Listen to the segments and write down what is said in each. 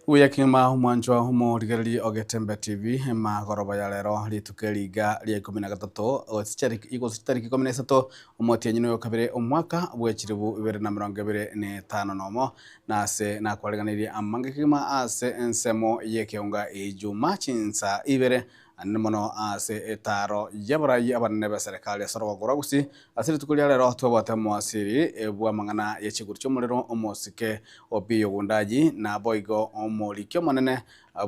Buya kegima omwanchwa omorigereria o Getembe TV, emagoroba ya rero rituko eriga ria ikomi na gatato gose chitariki ikomi na isato omotienyi noyo kabere omwaka bwe chilifu ibere na emerongo ebere na etano nomo. Nase nakwareganeirie amange kegima ase ensemo y'ekeunga ijuma chinsa ibere Anene mono ase etaaro y'abarai abanene b'eserekari ase orogongo rwa Gusii. Ase rituko ria rero twabwate omoasiri bw'amang'ana ye chiguru chi'omorero omosike Opiyo Gundayi, naboigo omoriki omonene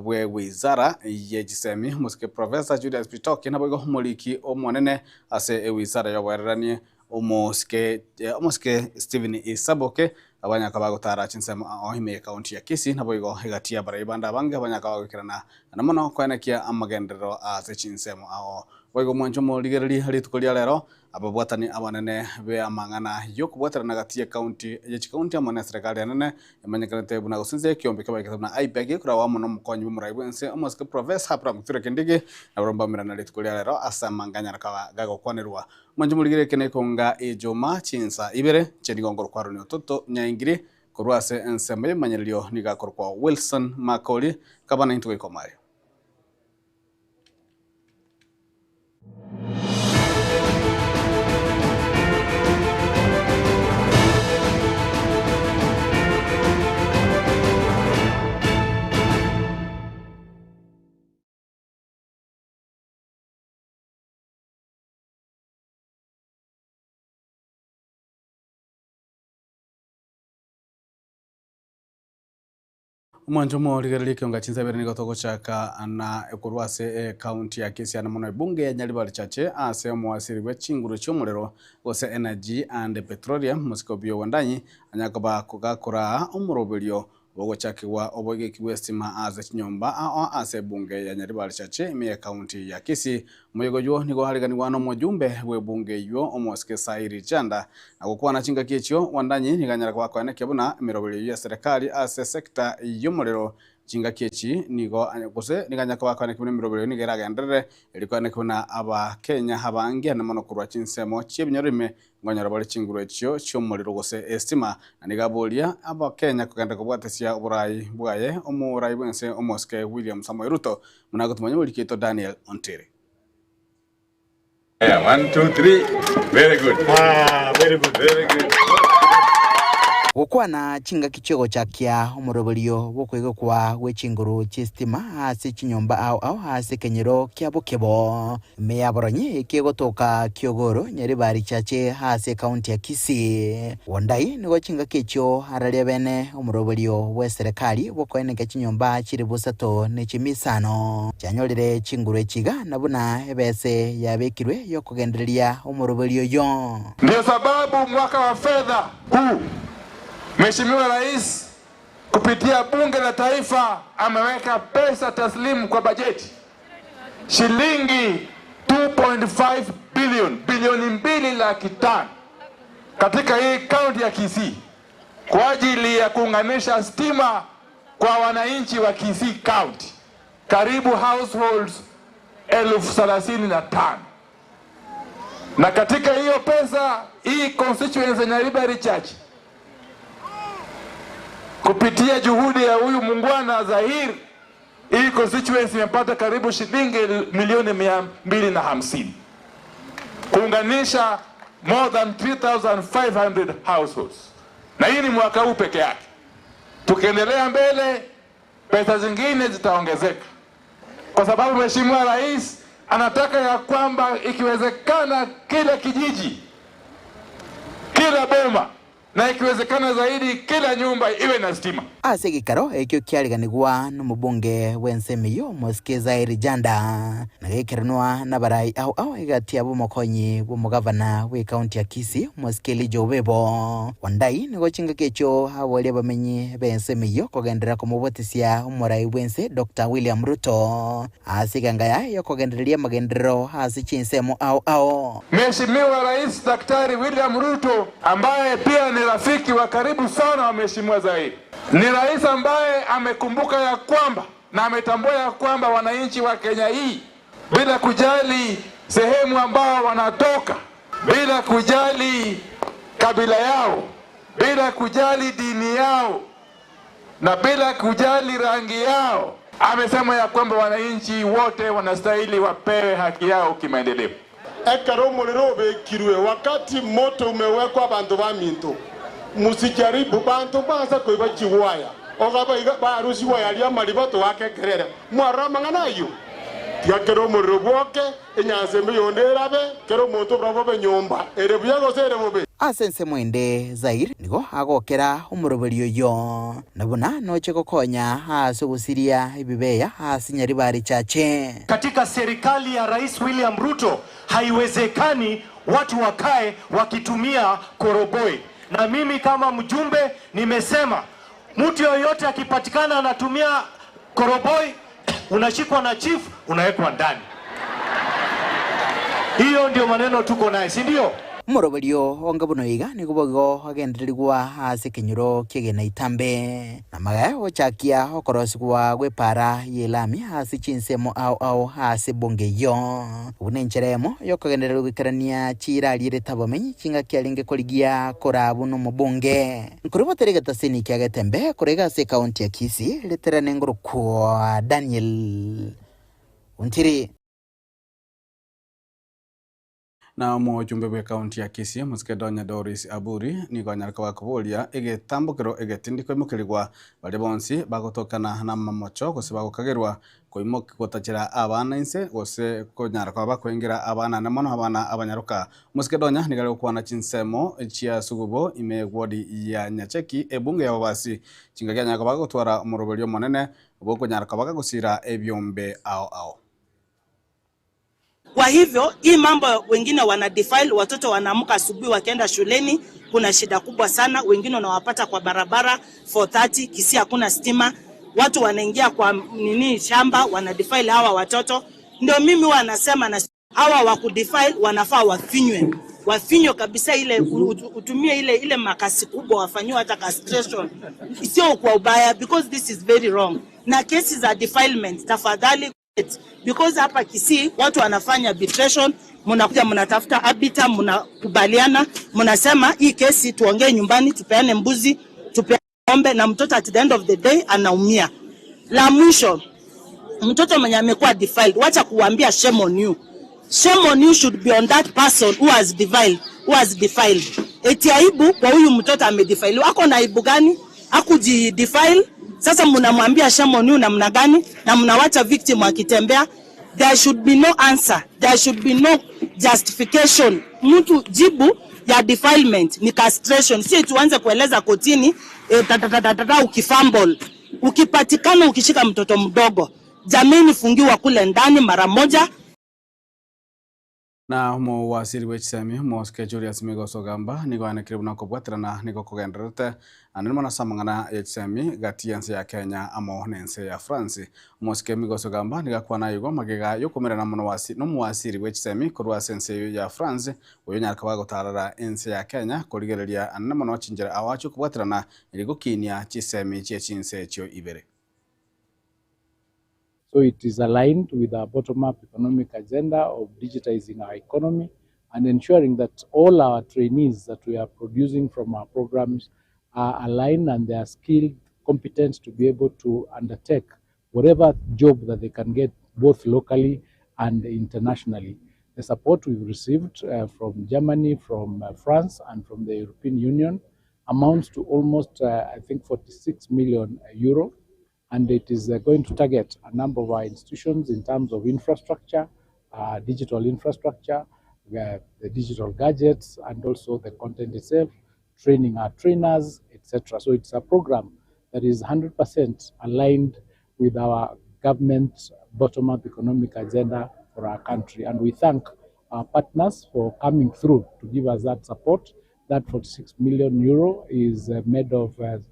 bwe wizara ye chisemi omosike Professor Julius Bitoki, naboigo omoriki omonene ase ewizara y'oboererani Omosike omosike Stephen Isaboke, abanyaka bagotara chinsemo ao ime y'ecounty ya Kisii, naboigo egati y'abarai bande abange abanyaka bagoikerana na mono koenekia amagenderero ase chinsemo ao. Boigo mwanche omorigererie rituko ria rero, ababwatani abanene be amang'ana y'okobwaterana gati y'ecounty ye chicounty amo neserekari enene emanyekanete buna gose inse y'ekiombe kiabaikete buna IPAC ekoragwa amo nomokonyi bw'omorai bw'ense omosike Professor Abraham Kithure Kindiki nabarabwo mbamerana rituko ria rero ase amanganyara kaba gagokwanerwa Mwanche morigere ekene ekonga ejuma chinsa ibere, inche nigo nkorokwa Aroni Ototo Nyaingiri, korwa ase ensemo y'ebimanyererio nigo akorokwa Wilson Makori, nkaba naintwe goika omoerio. Omwancho omorigereria ekionga chinsa ibere nigo togochaka na korwa ase ecounty ya Kisii ande mono ebunge ya Nyaribari Chache ase omoasiri bwe chinguru chi'omorero gose Energy and Petroleum Mosike Opiyo Wandanyi anyare koba gakoraa omoroberio Bogochakigwa oboigeki bw'estima ase chinyomba ao ase ebunge ya Nyaribari Chache ime y'ecounty ya Kisii. Omoyega oyio nigo ariganigwa nomojumbe bw'ebunge eyio omosike Sairi Chanda. Na gokwana chingaki echio, Wandanyi nigo anyara koba akoenekia buna emeroberio eyio y'eserekari ase sector y'omorero chingaki echi nigo gose nigo anyara koba akoenekia buna emeroberio eyio nigo eragenderere erio koenekia buna Abakenya abange ande mono korwa chinsemo chi'ebinyoro ime Nkonyora bare chinguru echio chi'omorero gose estima, na nigo aboria Abakenya kogenda kobwatesia oborai bwaye omorai bw'ense omosike William Samoei Ruto, buna agotumanya omoriki oito Daniel Ontiri. Aya, one, two, three. Very good. Ah, very good. Very good. Gokwana chingaki chi'ogochakia omoroberio bw'okoigekwa gwe chinguru chi'esitima ase chinyomba ao ao ase ekenyoro kia Bokebo. Ime ya Boronyi ekegotoka ki'Ogoro, Nyaribari Chache ase ekaunti ya Kisii. Wondai nigo chingaki echio ararie bene omoroberio bw'eserekari bw'okoenenka chinyomba chilifu isato ne chimisano chianyorire chinguru echi iga na buna ebese yabekirwe y'okogendereria omoroberio oyio. Ndio sababu mwaka wa fedha huu Mheshimiwa Rais kupitia Bunge la Taifa ameweka pesa taslimu kwa bajeti shilingi 2.5 billion, bilioni mbili laki tano katika hii kaunti ya Kisii kwa ajili ya kuunganisha stima kwa wananchi wa Kisii County, karibu households 35,000. Na katika hiyo pesa hii constituency ya Nyaribari Chache kupitia juhudi ya huyu muungwana Zahir, hii constituency imepata karibu shilingi milioni 250 kuunganisha more than 3500 households, na hii ni mwaka huu peke yake. Tukiendelea mbele, pesa zingine zitaongezeka, kwa sababu Mheshimiwa Rais anataka ya kwamba ikiwezekana kila kijiji, kila boma na ikiwezekana zaidi kila nyumba iwe na stima. Ase egeikaro ekio kiariganigwa nomobunge bw'ensemo eyio omosike Zairi Janda, na geikeranwa nabarai ao ao egati ab'omokonyi bw'omogavana bw'ecounty ya Kisii omosike Elijah Obebo. Wandai nigo chingaki echio aboria abamenyi b'ensemo eyio kogenderera komobwatisia omorai bw'ense Doctor William Ruto. Ase eganga yaye y'okogendereria amagenderero ase chinsemo ao ao. Mheshimiwa Rais Daktari William Ruto ambaye pia ni rafiki wa karibu sana wa Mheshimiwa Zaid, ni rais ambaye amekumbuka ya kwamba na ametambua ya kwamba wananchi wa Kenya hii bila kujali sehemu ambao wanatoka, bila kujali kabila yao, bila kujali dini yao, na bila kujali rangi yao. Amesema ya kwamba wananchi wote wanastahili wapewe haki yao kimaendeleo. Ekero omorero obekirwe, wakati moto umewekwa abanto baminto, musijaribu banto mbansa koiba chiwaya, oga iga barusigwa yaria amariba toake ekerere. Mwarora amang'ana ayio? Tiga kera omorero bwoke, enyansa ime yonde erabe, kera omonto oborabwo bobe nyomba, ere buya gose ere bobe. Ase ensemo ende Zaire nigo agokera omoroberi oyio, na buna noche gokonya ase ogosiria ebibeya ase nyaribari chache. Katika serikali ya Rais William Ruto haiwezekani watu wakae wakitumia koroboi, na mimi kama mjumbe nimesema mtu yoyote akipatikana anatumia koroboi unashikwa na chief unawekwa ndani. Hiyo ndio maneno tuko naye, si ndio? Omoroberio onga buna oiga nigo boigo agendererigwa ase ekenyoro ki'egena itambe, na amagaya gochakia okorosigwa gw'epaara y'elami ase chinsemo ao ao ase ebunge eyio. Buna enchera eyemo y'okogenderera goikerania chiira arierete abamenyi chingaki arenge korigia koraa buna omobunge. Nkorobotera egetasini kia Getembe korwa iga ase ekaunti ya Kisii, riterane ngorokwa Daniel Ontiri. Na omochumbe bw'ekaunti ya Kisii, Omosike Donya Doris Aburi, nigo anyare koba akoboria egetambokero egetindi koimokerigwa baria bonsi bagotokana namamocho gose bagokagerwa koimoki gotachera abana inse gose konyara koba bakoengera abana ane mono abana abanyaroka. Omosike Donya nigo are gokwana chinsemo chia Sugubo ime ward ya Nyacheki ebunge ya Bobasi chingaki anyare koba agotwara omoroberio omonene bw'okonyara koba gagosira ebiombe ao ao. Kwa hivyo hii mambo wengine wana defile, watoto wanaamka asubuhi wakienda shuleni, kuna shida kubwa sana. Wengine unawapata kwa barabara 4:30 Kisii hakuna stima, watu wanaingia kwa nini shamba wana defile hawa watoto. Ndio mimi huwa nasema na hawa wa kudefile wanafaa wafinywe, wafinywe kabisa, ile utumie ile ile makasi kubwa, wafanyiwe hata castration, sio kwa ubaya, because this is very wrong. Na kesi za defilement tafadhali because hapa Kisii watu wanafanya arbitration, mnakuja mnatafuta arbiter, mnakubaliana, mnasema hii kesi tuongee nyumbani, tupeane mbuzi, tupeane ng'ombe, na mtoto at the end of the day anaumia. La mwisho, mtoto mwenye amekuwa defiled, wacha kuambia shame on you. Shame on you should be on that person who has defiled, who has defiled. Eti aibu kwa huyu mtoto amedefile. Ako na aibu gani? Hakujidefile. Sasa mnamwambia shame on you namna gani? Na mnawacha victim akitembea. There should be no answer. There should be no justification. Mtu jibu ya defilement ni castration. Si tuanze kueleza kotini eh, ta ukifumble. Ukipatikana ukishika mtoto mdogo, jameni, fungiwa kule ndani mara moja. Na omowasiri bwe chisemi omosike Julius Migos Ogamba nigo anekire buna okobwaterana nigo kogendererete naende mono ase amang'ana ya chisemi gati y'ense ya Kenya amo na ense ya France. Omosike Migos Ogamba nigo akwana igo magega yokomerana mono wasi nomowasiri bwe chisemi korwa ase ense eyio ya France oyo onyare koba agotarara ense ya Kenya korigereria anene mono chinchera awache okobwaterana eri gokinia chisemi chie chinse echio ibere. So it is aligned with our bottom-up economic agenda of digitizing our economy and ensuring that all our trainees that we are producing from our programs are aligned and they are skilled, competent to be able to undertake whatever job that they can get both locally and internationally. The support we've received from Germany, from France, and from the European Union amounts to almost, I think, 46 million euro. And it is going to target a number of our institutions in terms of infrastructure, digital infrastructure, the digital gadgets, and also the content itself, training our trainers, etc. So it's a program that is 100% aligned with our government bottom-up economic agenda for our country. And we thank our partners for coming through to give us that support. That 46 million euro is made of a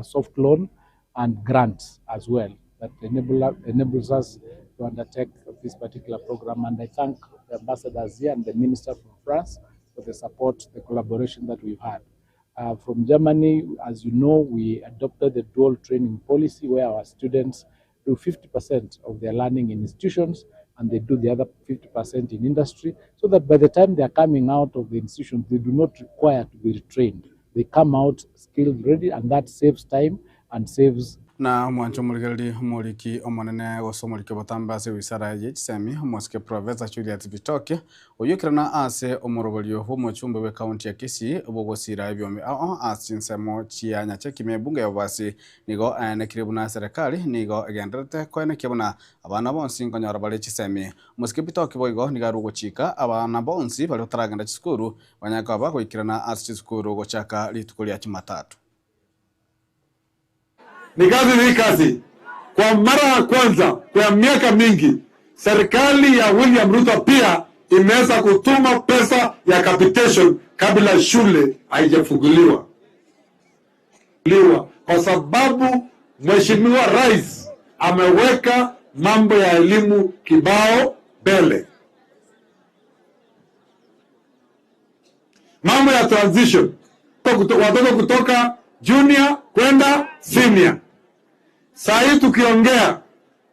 soft loan and grants as well that enables us to undertake this particular program. And I thank the ambassadors here and the minister from France for the support, the collaboration that we've had. From Germany, as you know, we adopted the dual training policy where our students do 50% of their learning in institutions and they do the other 50% in industry, so that by the time they are coming out of the institutions, they do not require to be retrained. They come out skilled ready, and that saves time and saves Na omwancho omorigereria omoriki omonene gose omoriki obotambe ase ewizara ye chisemi, omosike Professor Julius Bitoki, oyio oikerana ase omoroberio bw'omochumbe bw'ecounty ya Kisii bw'ogosira ebiombe ao ase chinsemo chia Nyacheki ebunge ya Bobasi nigo aenekire buna serikali nigo egendererete koenekia buna abana bonsi nkonyora bare chisemi. Omosike Bitoki boigo nigo arwa gochika abana bonsi baria bataragenda chisukuru banyare goikerana ase chisukuru gochaka rituko ria Jumatatu. Ni kazi ni kazi. Kwa mara ya kwanza kwa miaka mingi, serikali ya William Ruto pia imeweza kutuma pesa ya capitation kabla shule haijafunguliwa liwa, kwa sababu Mheshimiwa Rais ameweka mambo ya elimu kibao mbele. Mambo ya transition, watoto kutoka junior kwenda senior. Saa hii tukiongea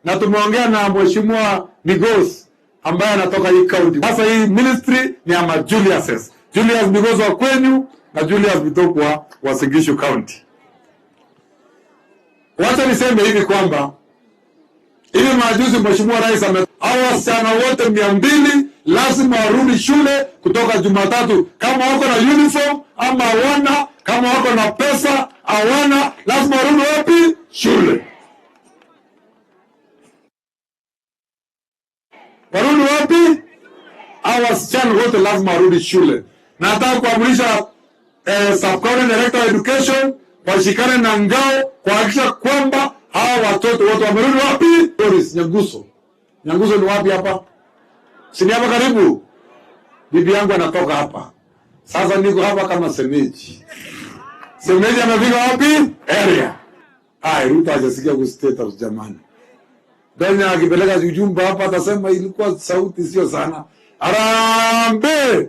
na tumeongea na Mheshimiwa Migos ambaye anatoka hii county. Sasa hii ministry ni ama Juliuses. Julius Migos wa kwenyu na Julius Bitok wa Uasin Gishu County. Wacha niseme hivi kwamba hivi majuzi Mheshimiwa Rais ame hao wasichana wote 200 lazima warudi shule kutoka Jumatatu, kama wako na uniform ama hawana, kama wako na pesa hawana, lazima warudi wapi? Shule. Warudi wapi? Hao wasichana wote lazima warudi shule. Nataka kuamrisha Sub County Director of Education washikane na ngao kuhakikisha kwamba hawa watoto wote wamerudi wapi? Doris Nyanguso. Nyanguso ni wapi hapa? Si ni hapa karibu? Bibi yangu anatoka hapa. Sasa niko hapa kama semeji. Semeji amefika wapi? Area. Ai, Ruto hajasikia ku State House jamani. Donya akipeleka ujumbe hapa atasema ilikuwa sauti sio sana. Harambee!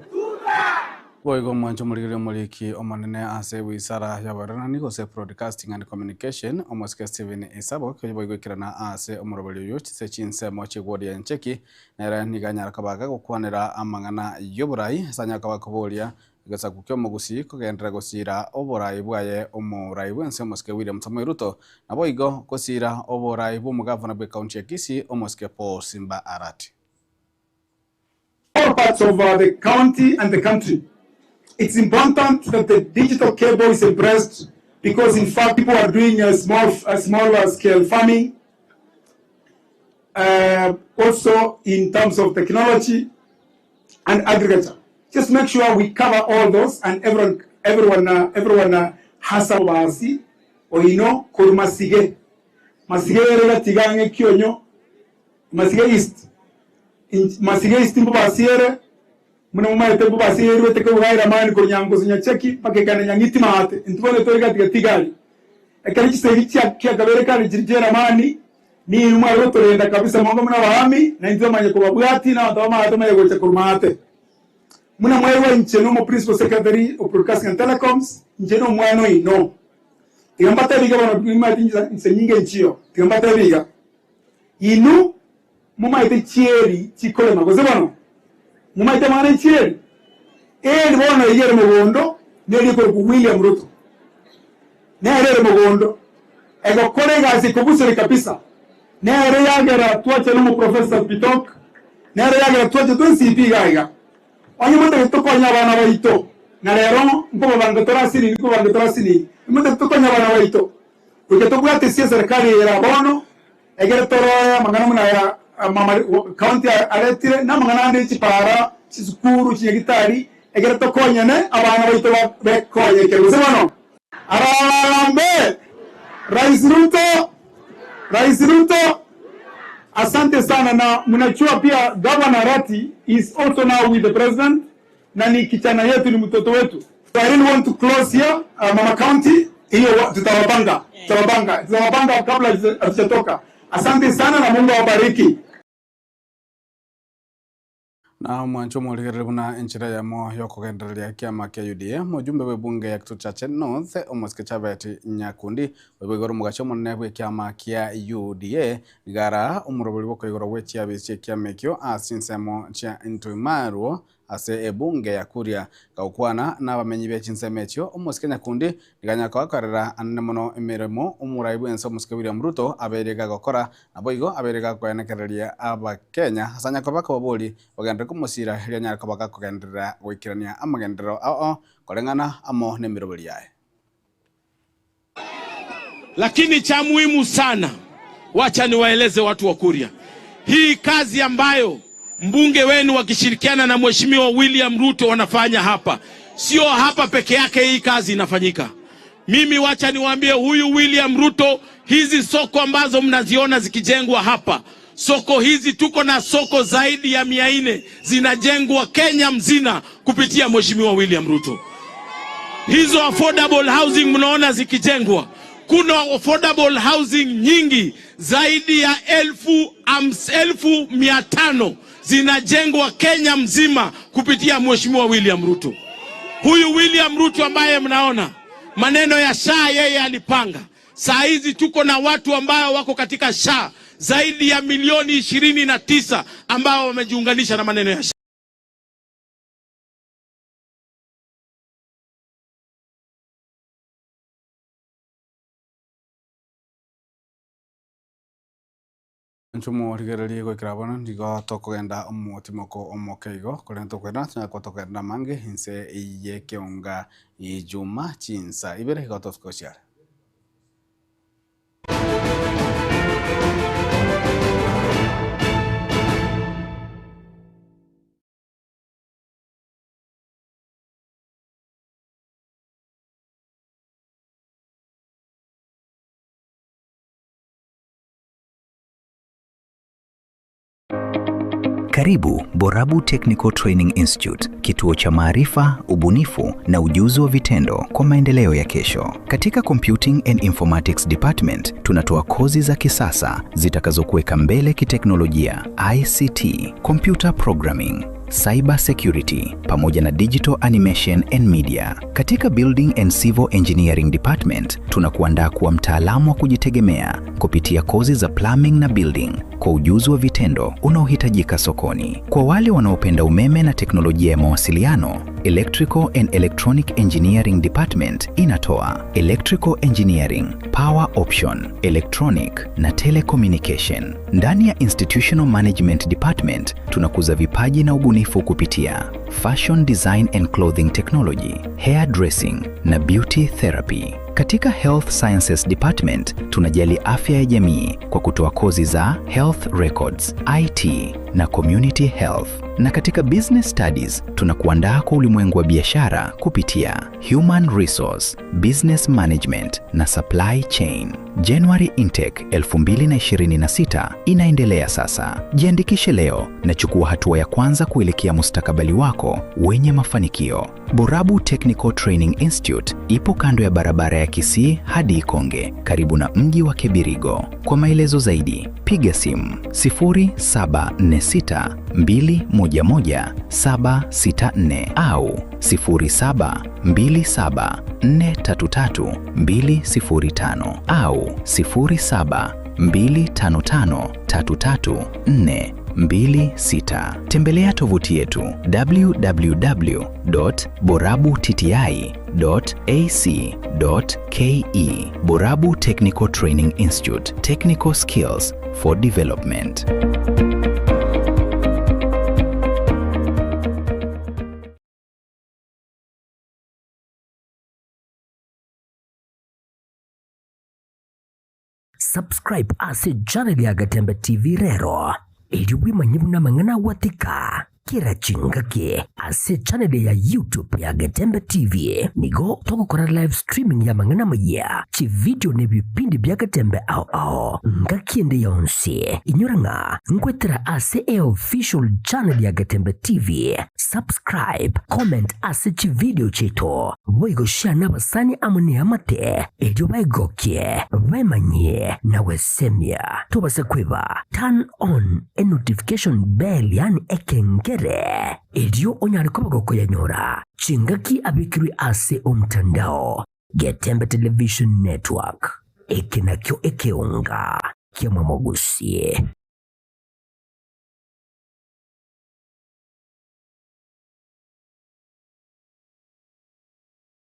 Boigo omwancho omorigereria omoriki omonene ase ewizara ya oboeranani gose Broadcasting and Communication omosike Stephen Isabo boigo oikerana ase omoroberi oyo chise chinsemo chi'eward ya Ncheki nere nigo anyara kobaga gokwanera amang'ana ya oborai ase anyara koba koboria egesaku kia omogusi kogenderera gosira oborai bwaye omorai bwense omosike William Samoei Ruto naboigo gosira oborai bwa omogavana bwa ecounty ya Kisii omosike Paul Simba Arati. All parts of the county and the country. It's important that the digital cable is embraced because, in fact, people are doing a smaller scale farming. Also, in terms of technology and agriculture. Just make sure we cover all those and everyone has a wasi oino koru masige masige erega tigange kionyo Masige East. Masige East mbo basiere muna mumaete mbo basiere wete ko gaira mani ko nyango sinya cheki pakekana nyangiti mate ntubone toriga tiga tigari ekari chisegi chia kia kabere kali jira mani ni umwe torenda kabisa mongo muna bahami na ndio manye ko babwati na ndo ma to manye gocha kurmate muna mwewe nche no mo principal secretary of broadcasting and telecoms nche no mwana ino tigambata biga bano mima nse nyinge nchio tigambata biga inu mumaite chieri chikole magoze bano mumaite mwana chieri eri bono igere mugondo neri ko ku William Ruto nere mugondo ego kore gazi kubusere kabisa nere yagera tuache no professor Bitok nere yagera tuache tu CP gaiga onye mute tukonya abana baito na rero nko bango torasini niko bango torasini mute tukonya abana baito kuke tubwate sia serikali ya bono egere toro mangana muna ya mama county aretire na mangana ande chipara chisukuru chinyagitari egere tokonyane abana baito bekonye keruse bono Harambee! Rais Ruto, Rais Ruto, asante sana. Na mnajua pia Governor Arati is also now with the president, na ni kijana yetu, ni mtoto wetu. So I really want to close here, Mama County, hiyo tutawapanga, tutawapanga, tutawapanga kabla hatujatoka. Asante sana na Mungu awabariki. Na mwancho omorigereri buna enchera yamo yokogendereria kiama kia UDA mujumbe bwe bunge ya Kitutu Chache North omosike Chabet Nyakundi oibo igoro omogacho omonene bwe kiama kia UDA igara omorobori bwokoigoro bwe chiabisi chia ekiama ekio ase chinsemo chia Ntoimarwo. ase ebunge ya Kuria. Gagokwana nabamenyi be chinsemo echio, omosike Nyakundi nigo anyare kogakorera anene mono emeremo omorai bw'ense omosike William Ruto abeire gagokora, naboigo abeire gakoenekereria Abakenya ase anyare koba akababori bagenderere komosira erio anyare koba gakogenderera goikerania amagenderero ao koreng'ana amo nemeroberi yaye. Lakini cha muhimu sana, wacha niwaeleze watu wa Kuria, hii kazi ambayo mbunge wenu wakishirikiana na Mheshimiwa William Ruto wanafanya hapa, sio hapa peke yake hii kazi inafanyika. Mimi wacha niwaambie, huyu William Ruto, hizi soko ambazo mnaziona zikijengwa hapa, soko hizi tuko na soko zaidi ya 400 zinajengwa Kenya mzima kupitia Mheshimiwa William Ruto. Hizo affordable housing mnaona zikijengwa, kuna affordable housing nyingi zaidi ya 500,000 zinajengwa Kenya mzima kupitia Mheshimiwa William Ruto. Huyu William Ruto ambaye mnaona maneno ya SHA yeye alipanga. Saa hizi tuko na watu ambao wako katika SHA zaidi ya milioni 29 ambao wamejiunganisha na maneno ya SHA. Inche omorigereria goikera bono nigo tokogenda omotimoko omoke igo, korende tokoirana tonyare koba tokogenda amange inse y'ekeonga ijuma chinsa ibere igo tosuke gochia are. Karibu Borabu Technical Training Institute, kituo cha maarifa, ubunifu na ujuzi wa vitendo kwa maendeleo ya kesho. Katika Computing and Informatics Department tunatoa kozi za kisasa zitakazokuweka mbele kiteknolojia, ICT, computer programming, cyber security pamoja na digital animation and media. Katika Building and Civil Engineering Department tunakuandaa kuwa mtaalamu wa kujitegemea kupitia kozi za plumbing na building kwa ujuzi wa vitendo unaohitajika sokoni. Kwa wale wanaopenda umeme na teknolojia ya mawasiliano, Electrical and Electronic Engineering Department inatoa Electrical Engineering, Power Option, Electronic na Telecommunication. Ndani ya Institutional Management Department tunakuza vipaji na ubunifu kupitia Fashion Design and Clothing Technology, Hair Dressing na Beauty Therapy. Katika Health Sciences Department tunajali afya ya jamii kwa kutoa kozi za Health Records, IT na Community Health. Na katika Business Studies tunakuandaa kwa ulimwengu wa biashara kupitia Human Resource, Business Management na Supply Chain. January Intake 2026 inaendelea sasa. Jiandikishe leo na chukua hatua ya kwanza kuelekea mustakabali wako wenye mafanikio. Borabu Technical Training Institute ipo kando ya barabara ya Kisii hadi Ikonge, karibu na mji wa Kebirigo. Kwa maelezo zaidi, piga simu 0746 211 764 au 0727 433 205 au 0725 533 426. Tembelea tovuti yetu www.borabutti.ac.ke. Borabu Technical Training Institute, Technical Skills for Development. Subscribe ase channel ya Gatembe TV rero erio bwemanye buna amang'ana agwatika kera chingaki ase channel ya YouTube ya Getembe TV nigo togokora live streaming ya amang'ana amayia, chividio na ebipindi bia Getembe ao ao ngaki ende yonsi. Inyora ng'a nkwetera ase eofficial channel ya Getembe TV. Subscribe, comment ase chividio chiaito, boigo share nabasani amo neamate erio baegokie, bemanyie na gwesemia. Tobasa kweba turn on e notification bell yaani ekengere erio onyare koba gokoyanyora chingaki abekirwe ase omtandao. Getembe Television Network, eke nakio ekeonga kiamwamogusie.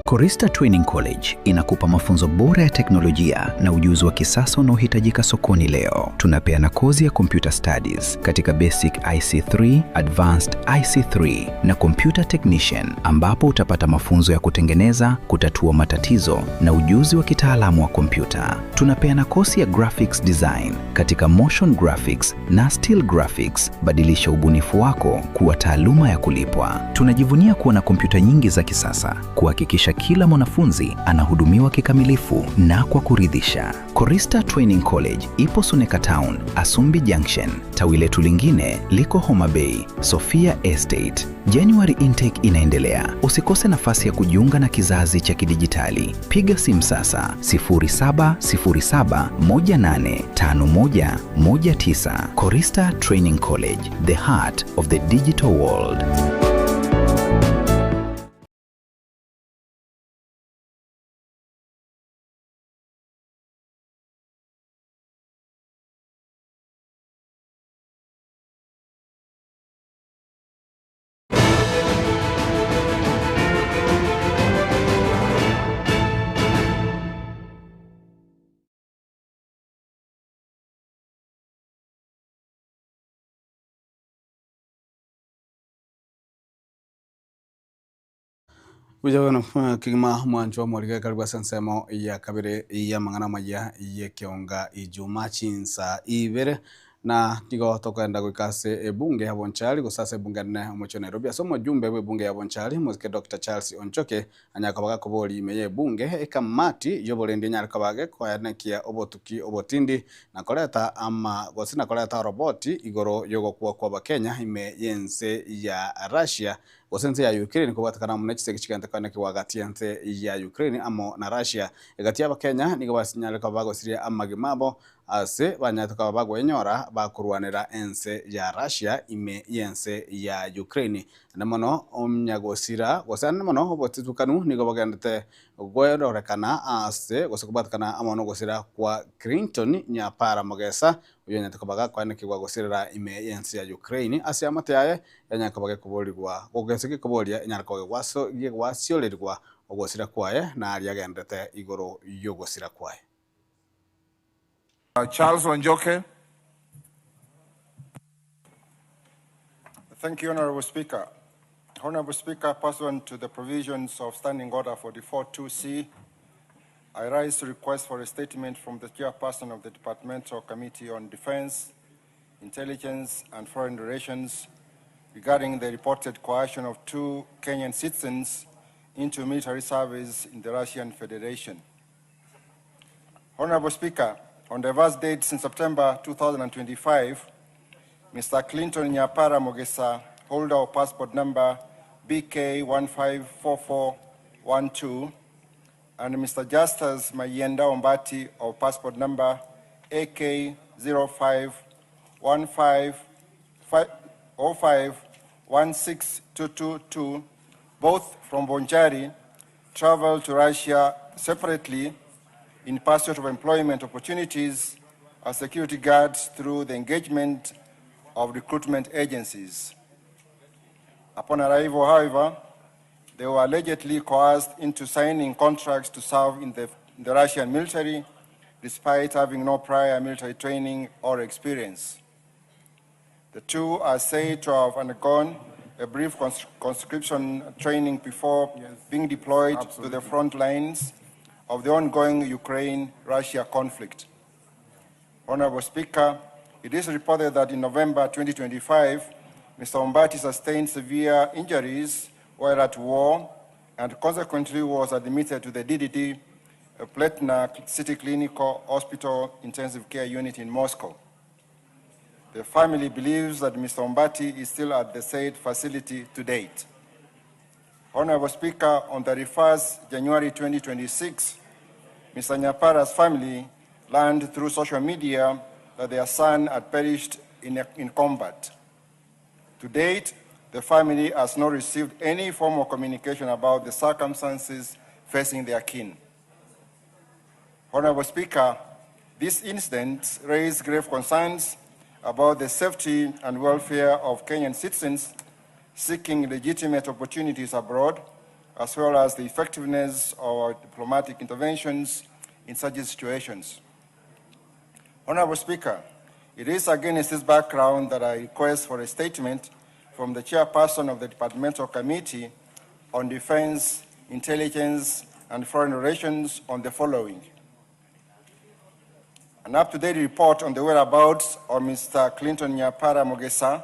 Korista Training College inakupa mafunzo bora ya teknolojia na ujuzi wa kisasa unaohitajika sokoni leo. Tunapeana kozi ya computer studies katika basic IC3, advanced IC3 na computer technician, ambapo utapata mafunzo ya kutengeneza, kutatua matatizo na ujuzi wa kitaalamu wa kompyuta. Tunapeana kozi ya graphics design katika motion graphics na still graphics. Badilisha ubunifu wako kuwa taaluma ya kulipwa. Tunajivunia kuwa na kompyuta nyingi za kisasa kuhakikisha kila mwanafunzi anahudumiwa kikamilifu na kwa kuridhisha. Korista Training College ipo Suneka Town, Asumbi Junction. Tawi letu lingine liko Homa Bay, Sofia Estate. January intake inaendelea. Usikose nafasi ya kujiunga na kizazi cha kidijitali. Piga simu sasa 0707185119. Korista Training College, the heart of the digital world. Buya bono kegima mwancho mwarige karibu ase ensemo ya kabere y'amang'ana amaya y'ekeonga ijuma chinsa ibere na nigo tokoenda goika ase ebunge ya Bonchari gose ase ebunge nene omochie o Nairobi ase omojumbe bwa ebunge ya Bonchari mosike Dr Charles Onchoke anyare koba gakoboria ime ya ebunge ekamati y'oborendi enyare koba gekoenekia obotuki obotindi na koreta ama gose na koreta oroboti igoro y'ogokwa kwa abakenya ime y'ense ya Russia gose ense ya Ukraine kobwatekana amo ne chisegi chigente koenekigwa gati y'ense ya Ukraine amo na Russia. Egati y'abakenya nigo basinyare koba bagosiria amagima abo ase banyarete koba bagoenyora bakorwanera ense ya Russia ime y'ense ya Ukraine. Naende mono onyagosira gose naende mono obotitukanu nigo bogendete gwerorekana ase gose kobwatekana amo nogosira kwa Clinton Nyapara Mogesa oyio onyarete koba gakoanekigwa gosirera ime y'ense ya Ukraine ase amate aye yanyare koba gekoborigwa gose gekoboria enyare koba gegwaso gegwasiorerigwa ogosira kwaye na aria agenderete igoro y'ogosira kwaye. Charles Wanjoke. Thank you, Honorable Speaker. Honorable Speaker, pursuant to the provisions of Standing Order 44-2C, I rise to request for a statement from the chairperson of the Departmental Committee on Defense, Intelligence and Foreign Relations regarding the reported coercion of 2 Kenyan citizens into military service in the Russian Federation. Honorable Speaker, on diverse dates in September 2025, Mr. Clinton Nyapara Mogesa, holder of passport number BK154412, and Mr. Justus Mayenda Ombati of passport number AK05150516222, both from Bonchari, traveled to Russia separately in pursuit of employment opportunities as security guards through the engagement of recruitment agencies. Upon arrival, however, they were allegedly coerced into signing contracts to serve in the Russian military, despite having no prior military training or experience. The two are said to have undergone a brief conscription training before being deployed to the front lines of the ongoing Ukraine-Russia conflict. Honorable Speaker, it is reported that in November 2025, Mr. Ombati sustained severe injuries while at war and consequently was admitted to the DDD Pletna City Clinical Hospital Intensive Care Unit in Moscow. The family believes that Mr. Ombati is still at the said facility to date. Honorable Speaker, on 31st January 2026, Mr. Nyapara's family learned through social media that their son had perished in combat. To date, the family has not received any form of communication about the circumstances facing their kin. Honorable Speaker, this incident raised grave concerns about the safety and welfare of Kenyan citizens seeking legitimate opportunities abroad as well as the effectiveness of our diplomatic interventions in such situations. Honorable Speaker, it is against this background that I request for a statement from the chairperson of the Departmental Committee on Defense, Intelligence, and Foreign Relations on the following. An up-to-date report on the whereabouts of Mr. Clinton Nyapara Mogesa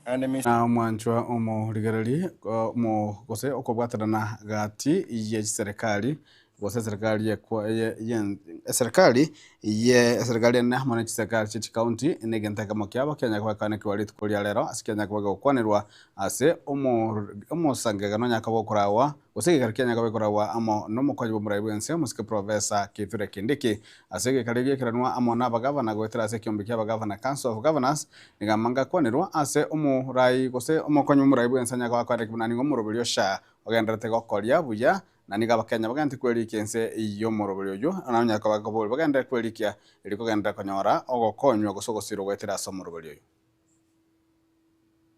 and Mr. Na omwanchwa omorigereria omo gose okobwaterana gati ye chiserekari gose eserekari ye ye ye eserekari ye eserekari ene amo ne chiserekari chie chikaunti negento ekemo kiabo kianya kobakanekigwa rituko ria rero ase kianya koba kegokwanerwa ase omo omosangegano onye akaba okoragwa Gose egekaro kia Nyakobo ekoragwa amo nomokonyi bw'omorai bw'ense, omosike Professor Kithure Kindiki. Ase egekaro ekio gekeranwa amo nabagavana goetera ase ekiombe kia abagavana, Council of Governors, nigo amanga akwanerwa ase omorai gose omokonyi bw'omorai bw'ense Nyakobo akwanire buna nigo omoroberi o SHA ogendererete gokoria buya na nigo abakenya bagendererete kwerikia ense y'omoroberi oyio na Nyakobo akoboria bagenderere kwerikia erio kogenderera konyora ogokonywa gose ogosirwa goetera ase omoroberi oyio.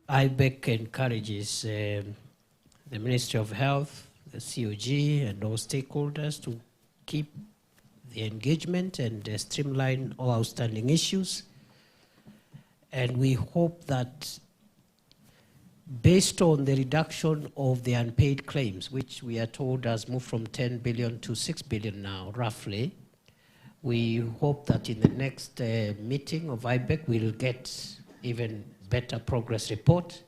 IBEC encourages the Ministry of Health, the COG, and all stakeholders to keep the engagement and streamline all outstanding issues. And we hope that based on the reduction of the unpaid claims, which we are told has moved from 10 billion to 6 billion now, roughly, we hope that in the next meeting of IBEC, we'll get even better progress report.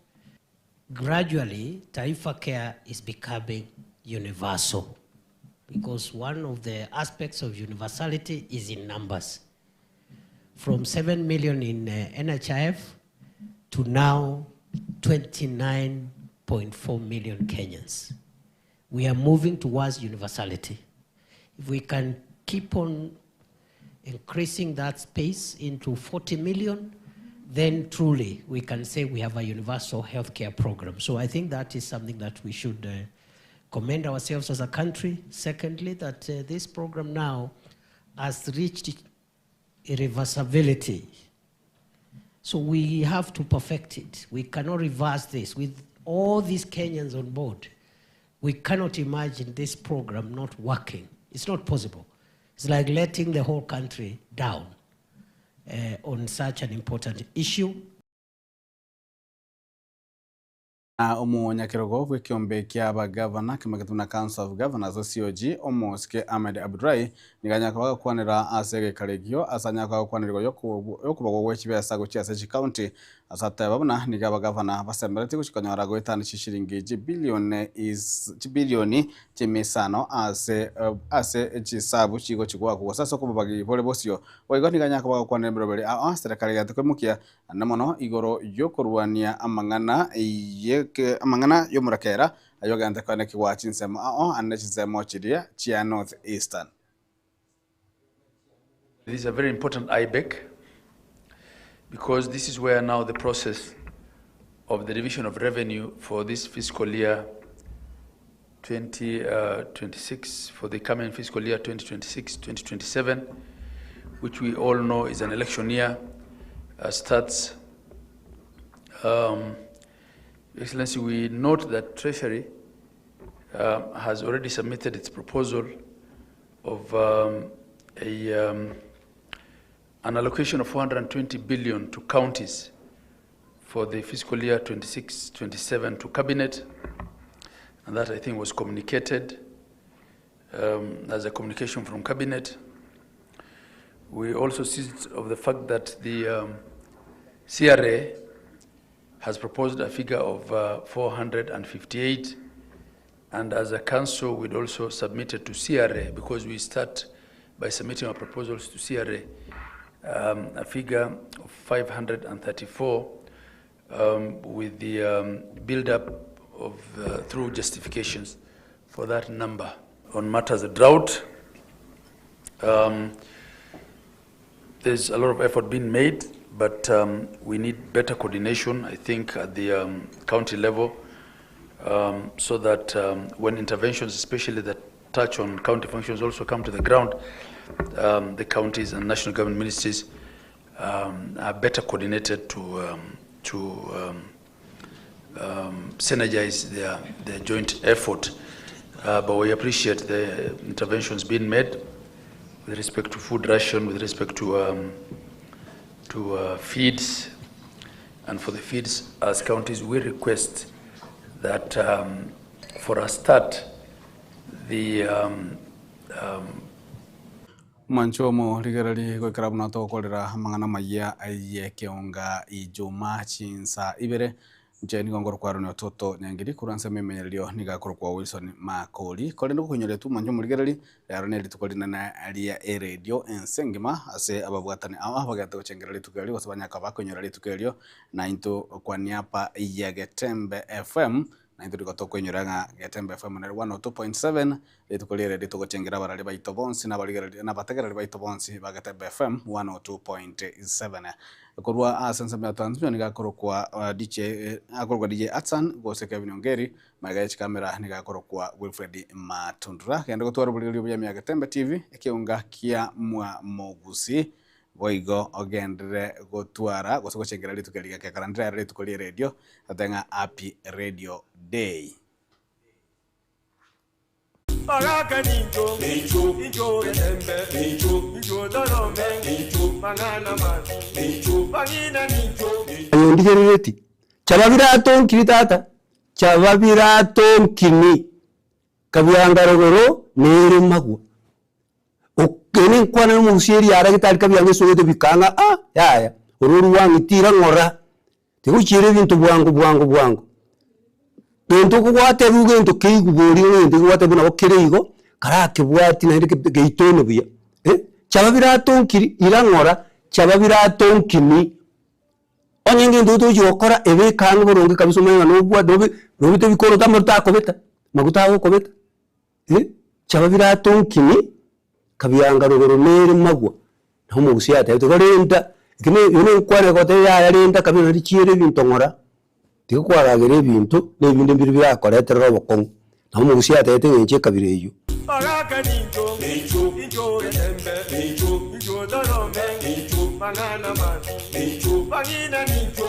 Gradually, Taifa Care is becoming universal because one of the aspects of universality is in numbers. From 7 million in NHIF to now 29.4 million Kenyans. We are moving towards universality. If we can keep on increasing that space into 40 million, then truly we can say we have a universal healthcare program. So I think that is something that we should commend ourselves as a country. Secondly, that this program now has reached irreversibility. So we have to perfect it. We cannot reverse this. With all these Kenyans on board, we cannot imagine this program not working. It's not possible. It's like letting the whole country down on such an important issue. Na omonyakerogo bw'ekeombe ki'abagavana kemanyete buna Council of Governors, COG, Omosike Ahmed Abdullahi nigo anyare koba agokwanera ase egekaro ekio ase anyare koba agokwanera igoro y'okobagwa gwe chibesa gochia ase chikaunti ase ateba buna nigo abagavana basemeretie gochia konyora goetania chishilingi chibilioni chibilioni chimisano ase ase chisabu chigochia goakwa gose ase okobabagi bore bosio. Boigo nigo anyare koba agokwanera emeroberi ao ase eserekari egento koimokia Naende mono igoro y'okorwania amang'ana y'eke amang'ana y'omorakera ayio ogente koenekigwa chinsemo ao ande chinsemo chiria chia North Eastern. This is a very important IBEC because this is where now the process of the division of revenue for this fiscal year 2026, for the coming fiscal year 2026-2027, which we all know is an election year, starts. Excellency, we note that Treasury has already submitted its proposal of an allocation of 420 billion to counties for the fiscal year 26-27 to Cabinet, and that I think was communicated as a communication from Cabinet. We also seized of the fact that the CRA has proposed a figure of 458, and as a council we'd also submitted to CRA, because we start by submitting our proposals to CRA, a figure of 534, with the build-up of through justifications for that number. On matters of drought, there's a lot of effort being made, but we need better coordination, I think, at the county level, so that when interventions, especially that touch on county functions, also come to the ground, the counties and national government ministries are better coordinated to synergize their joint effort. Uh, but we appreciate the interventions being made with respect to food ration, with respect to, um, to uh, feeds. And for the feeds, as counties, we request that um, for a start, the um, um, Mwancho omorigereri goikera buna togokorera amang'ana amaya y'ekeonga ijuma chinsa ibere nche nigo ngorokwa Aaron Ototo Nyangiri korwa nse ememenyererio nigo akorokwa Wilson Makori korende gokoinyoria mwancho omorigereri rero na erituko rinene ria eradio ense engima ase ababwatani aba bagete gochengera rituko erio gose banyaka bakoinyora rituko erio na intwe kwa niaba ya Getembe FM na intwe nigo tokoinyora ng'a Getembe FM nere 102.7 rituko riere ritogochengera abarari baito bonsi na abarigereri na abategereri baito bonsi ba Getembe FM 102.7 korwa ase ensemo ya transmission nigo akorokwa uh, DJ eh, akorokwa DJ Atsan gose Kevin Ongeri magega ya chikamera nigo akorokwa Wilfred Matundura genda gotwara oborigeri obuya mia Getembe TV ekeunga kia mwa mogusi boigo ogenderere gotwara gose gochengera rituko eri geke ndire rituko ria radio ate ng'a happy radio day. Baraka ninjo, ninjo, ninjo getembe, ninjo, ninjo dorome, ninjo, mang'ana mabi, ninjo, bang'ina ninjo. Aye ondigerereti, Chaba biratonkiri tata, chaba biratonkini, kabianga rogoro nere magwa. Eke nenkwana ya omogusia eria ara getari kabianga esogete bikang'a ah yaya, oro orwang'itira ng'ora, tigochiera ebinto bwango bwango bwango. Gento okogwatebiwa gento keigwe boria ng'a egento kegwatebiwa nabo kere igo, karakebwati naende ke geitone buya eh, chaba biratonkiri ira ng'ora, chaba biratonkini. Onye ngento otochi gokora ebe ekang'e boronge kabisa omanye ng'a nobwate nobe nobete bikoroto amaruta akobeta, maguta agokobeta eh, chaba biratonkini. Kabianga rogoro nere magwa, na omogusia atebete, Igo renta, eke ne eye nenkwana egotebia yaya renta kabisa naende chiere ebinto ng'ora, tiga kwaragera ebinto, na ebinde mbire birakoreterere obokong'u. Na omogusia atebete eng'encho ekabira eyio. Baraka ninjo, ninjo getembe, ninjo dorome, mang'ana mabi, bang'ina ninjo.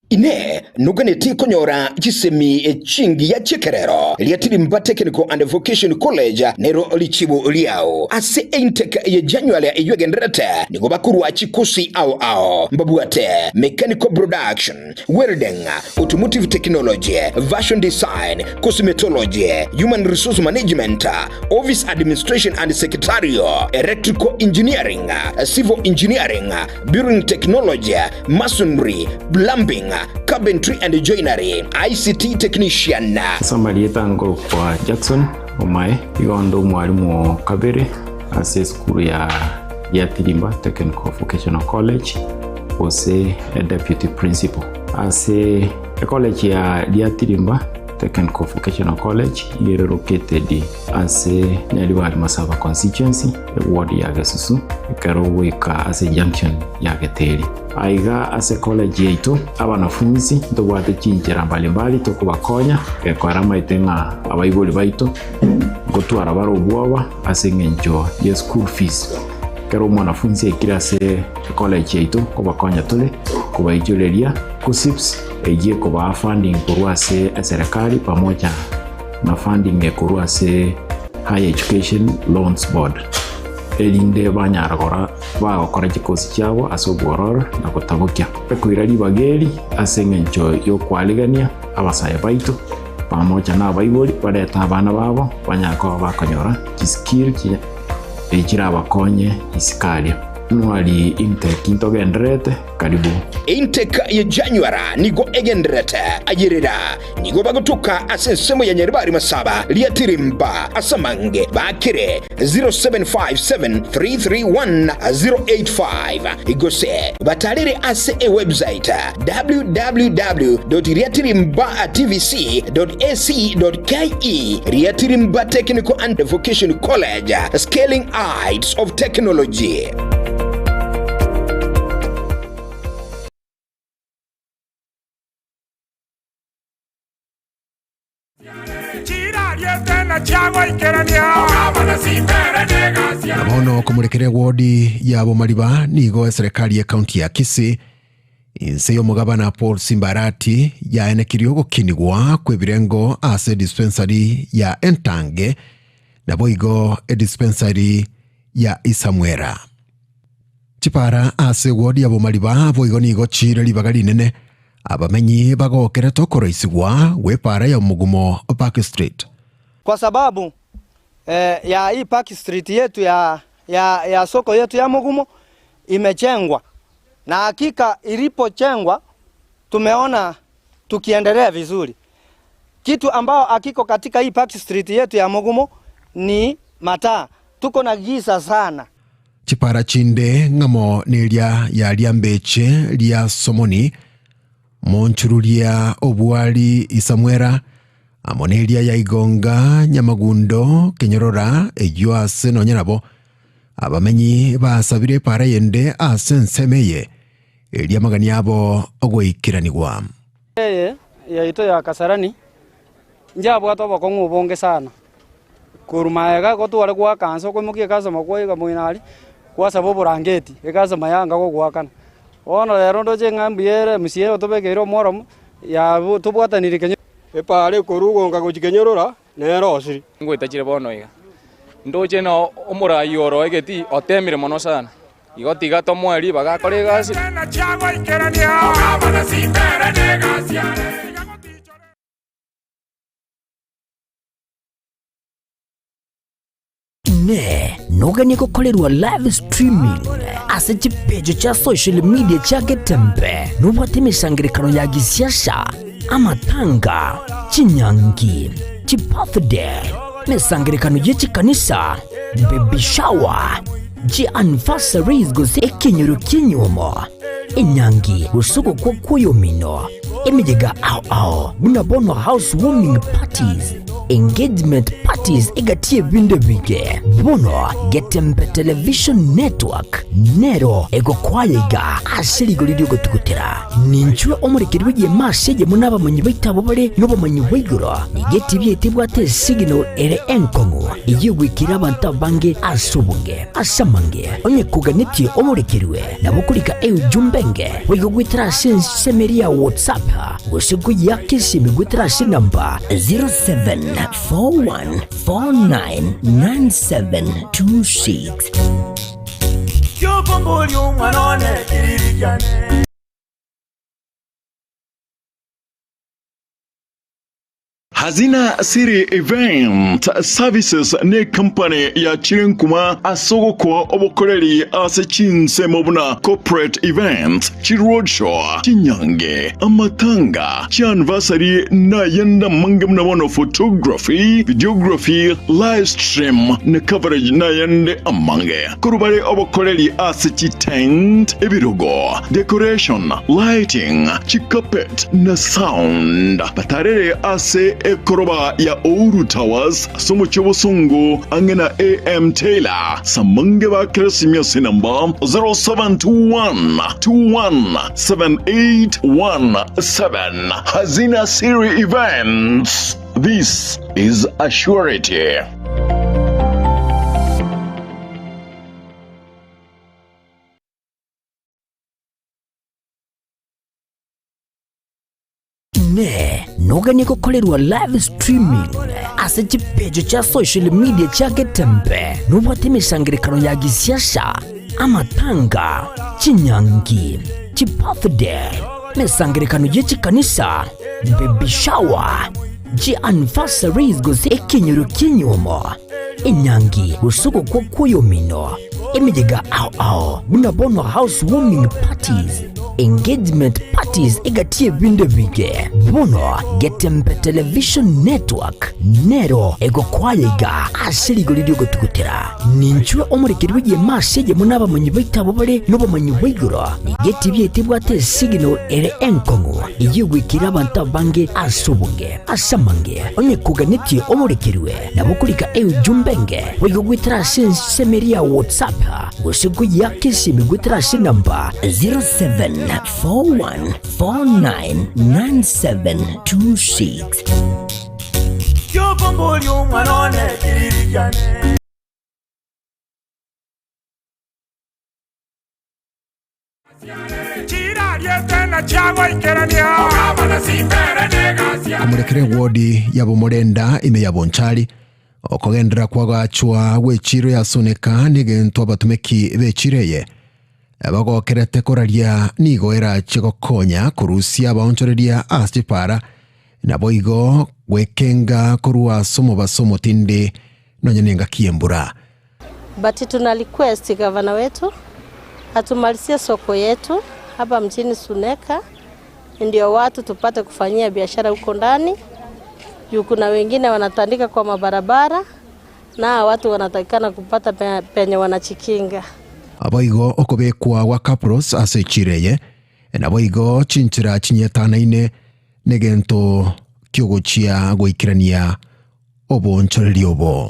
Inee! Noganeti konyora chisemi chingiya chi'ekerero? Riatirimba Technical and Vocation College nero richibu riao. Ase intake ye January eyio egendererete nigo bakorwa chikosi ao ao mbabwate Mechanical Production, Welding, Automotive Technology, Fashion Design, Cosmetology, Human Resource Management, Office Administration and Secretarial, Electrical Engineering, Civil Engineering, Building Technology, Masonry, Plumbing, Carpentry and Joinery, ICT Technician. Ase amarieta nkorokwa Jackson Omae, igo nde omwalimu o kabere ase esukuru ya Giatirimba Technical Vocational College gose deputy principal. Ase ecollege ya Giatirimba Technical Vocational College iga ere located ase Nyaribari Masaba constituency, eward ya Gesusu, ekero ogoika ase junction ya Geteri. Aiga ase college yaito abanafunsi ntobwate chinchera mbalimbali tokobakonya gekora amaete ng'a abaibori baito ngotwara bare obwoba ase eng'encho ye school fees. Ekero omwanafunsi aikire ase ecollege yaito nkobakonya tore kobaichoreria KUCCPS eyio ekobaa funding korwa ase eserekari pamoja na funding ekorwa ase Higher Education Loans Board erinde banyara gora bagokora chikosi chiabo ase obwororo na gotabokia. Ekoira ribaga eri ase engencho y'okwarigania abasae baito pamoja na abaibori barete abana babo banyare koba bakonyora chiskill chirabakonye isiko aria. January intake ntogendererete, karibu. Intake ye January nigo egendererete ayerera nigo bagotuka ase ensemo ya Nyaribari Masaba Riatirimba ase amange bakire 0757331085 gose batarere ase ewebsite www.riatirimbatvc.ac.ke Riatirimba Technical and Vocation College, Scaling Heights of Technology. Na bono komorekera ewodi ya Bomariba nigo eserekari y'ekaunti ya Kisii inse y'omogabana Paul Simbarati yaenekirie ogokinigwa kw'ebirengo ase edispensary ya Entange naboigo edispensary ya Isamwera. Chipara ase ewodi ya Bomariba boigo nigo chire ribaga rinene Abamenyi bagokerete okoroisigwa gw'epaara ya omogumo Park Street. Kwa sababu eh, ya hii Park Street yetu ya, ya, ya soko yetu ya Mugumo imejengwa na hakika ilipojengwa tumeona tukiendelea vizuri. Kitu ambao hakiko katika hii Park Street yetu ya Mugumo ni mataa, tuko na giza sana. Chipara chinde ng'amo neria ya riambeche ria Somoni, monchururia obwari Isamwera, amo neria ya Igonga, Nyamagundo, Kenyorora, eyio ase nonya nabo abamenyi basabire epara eyende ase ensemo eye, eria amagani abo ogoikeranigwa. Eye yaito ya Kasarani njabwate obokong'u obonge sana, korwa magega gotware goaka nse okoimokia ekasoma kwaiga moino aria, gwasaba oborangeti ekasoma yanga gogoakana. Bono rero ndoche ng'a mbuya ere MCA otobekeire omworomo, ya tobwatanire kenya. Epaara ekorwa gonka gochia kenyorora nere osiri. Ngoeta chire bono iga, ndoche na omorai oro egetii otemire mono sana. Igo tiga tomoe ribaga akore egasi. Inee! Noganie gokorerwa live streaming ase chipeji chia social media chia Getembe? Nobwate emesangerekano ya gisiasa, amatanga, chinyangi, chibirthday, emesangerekano ye chikanisa, baby shower, chianniversaries gose ekenyoro ki'enyuomo, enyangi gose ogokwa kw'oyomino, emeyega ao ao buna bono house warming parties, engagement parties egati y'ebinto ebinge. Bono Getembe Television Network nero egokwaya iga ase rigori ri'ogotugutera. Ninchwe omorekeri bw'egeema ase eyemo nabamanyi baito abwo bare nobomanyi bwa igoro. Nigo etibi yaito ebwate esignal ere enkong'u eyio egoikera abanto abange ase obonge. Ase amange, onye koganetie omorekerwe, nabo okorika eujumbe enge boigo goetera ase ensemo eria ya WhatsApp gose koyiaka esimi goetera ase enamba 0741499726. Kiokomboria omwana one kiriri kiane. Hazina City Event Services ne company ya chirenkuma ase ogokoa obokoreri ase chinsemo buna corporate events, chiroadshow, chinyange, amatanga, chianniversary na ayande amange buna bono photography, videography, live stream na coverage na ayande amange. Korwa bare obokoreri ase chitent, ebirogo, decoration, lighting, chicarpet na sound. Batarere ase ekoroba ya Ouru Towers ase omochie obosongo ang'e na AM Taylor. Samange ba Keresimia ase enamba 0721 21 7817. Hazina Siri Events. This is a surety. Inee! Noganie gokorerwa live streaming ase chipeji chia social media chia Getembe? Nobwate emesangerekano ya gisiasa, amatanga, chinyangi, chibirthday, emesangerekano ye chikanisa, baby shower, chianniversaries gose ekenyoro ki'enyuomo, enyangi gose ogokwa kw'oyomino? Emeyega ao ao buna bono house warming parties, engagement parties egati y'ebinto ebinge. Bono Getembe Television Network nero egokwaya iga ase rigori ri'ogotugutera. Ninchwe omorekeri bw'egeema ase eyemo n'abamanyi baito abwo bare nobomanyi bwa igoro. Nigo etibi yaito ebwate esignal ere enkong'u eyio egwekire abanto abange ase obonge. Ase amange, onye koganetie omorekerwe, nabo okorika eujumbe enge boigo goetera ase ensemo eria ya WhatsApp gose koyiaka esimi goetera ase enamba 0741499726. Kiokomboria omwana one kiriri kiane. Komorekera ewodi ya Bomorenda ime ya Bonchari, okogenderera kw'agachwa gw'echiro ya Suneka negento abatumeki b'echiro eye bagokerete koraria nigo erache gokonya korusia abaonchoreria ase chipara naboigo gwekenga korwa ase omobaso omotindi nonya nengaki y'embura. But tuna request gavana wetu atumalizie soko yetu hapa mjini Suneka, ndio watu tupate kufanyia biashara huko ndani, juu kuna wengine wanatandika kwa mabarabara na watu wanatakikana kupata penye wanachikinga. Boigo okobekwa gwa Kapros ase echiro eye, naboigo chinchera chinyetanaine negento kiogochia goikerania oboonchoreria obo.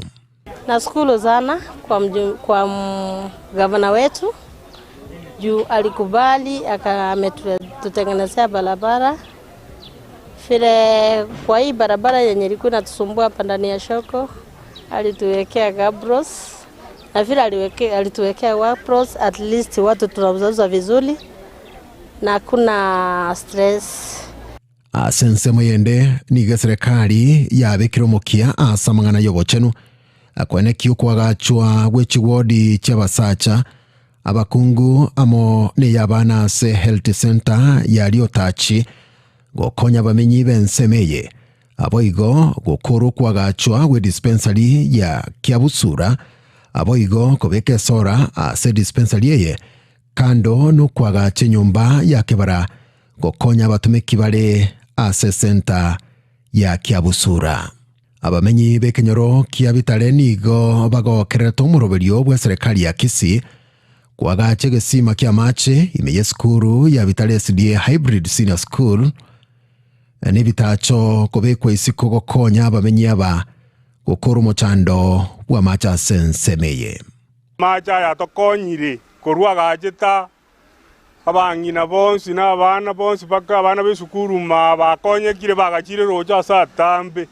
Nashukuru sana kwa, mju, kwa gavana wetu juu alikubali ametutengenezea barabara vile. Kwa hii barabara yenye ilikuwa inatusumbua hapa ndani ya soko alituwekea gabros na vile alituwekea gabros, at least watu tunauzauza vizuri na kuna stress. Ase ensemo eyende nigo eserekari yabekire omokia ase amang'ana y'obochenu, koenekia okoagachwa gwe chiwodi chi'abasacha, abakungu amo ney'abana ase Health Centre ya Riotachi gokonya abamenyi b'ensemo eye. Aboigo gokora okoagachwa gwe dispensary ya Kiabusura, aboigo kobeka esora ase dispensary eye kando nokoagacha enyomba ya kebara gokonya abatomeki bare ase esenta ya Kiabusura. Abamenyi b'ekenyoro kia Bitare nigo bagokererete omoroberio bw'eserekari ya Kisii koagacha egesima ki'amache ime y'esukuru ya Bitare SDA Hybrid Senior School nebitacho kobekwa isiko gokonya abamenyi aba gokora omochando bw'amache ase ensemo eye. Amache aya atokonyire korwa agachete abang'ina bonsi na abana bonsi mpaka abana b'esukuru maa bakonyekire bagachire roche ase atambe.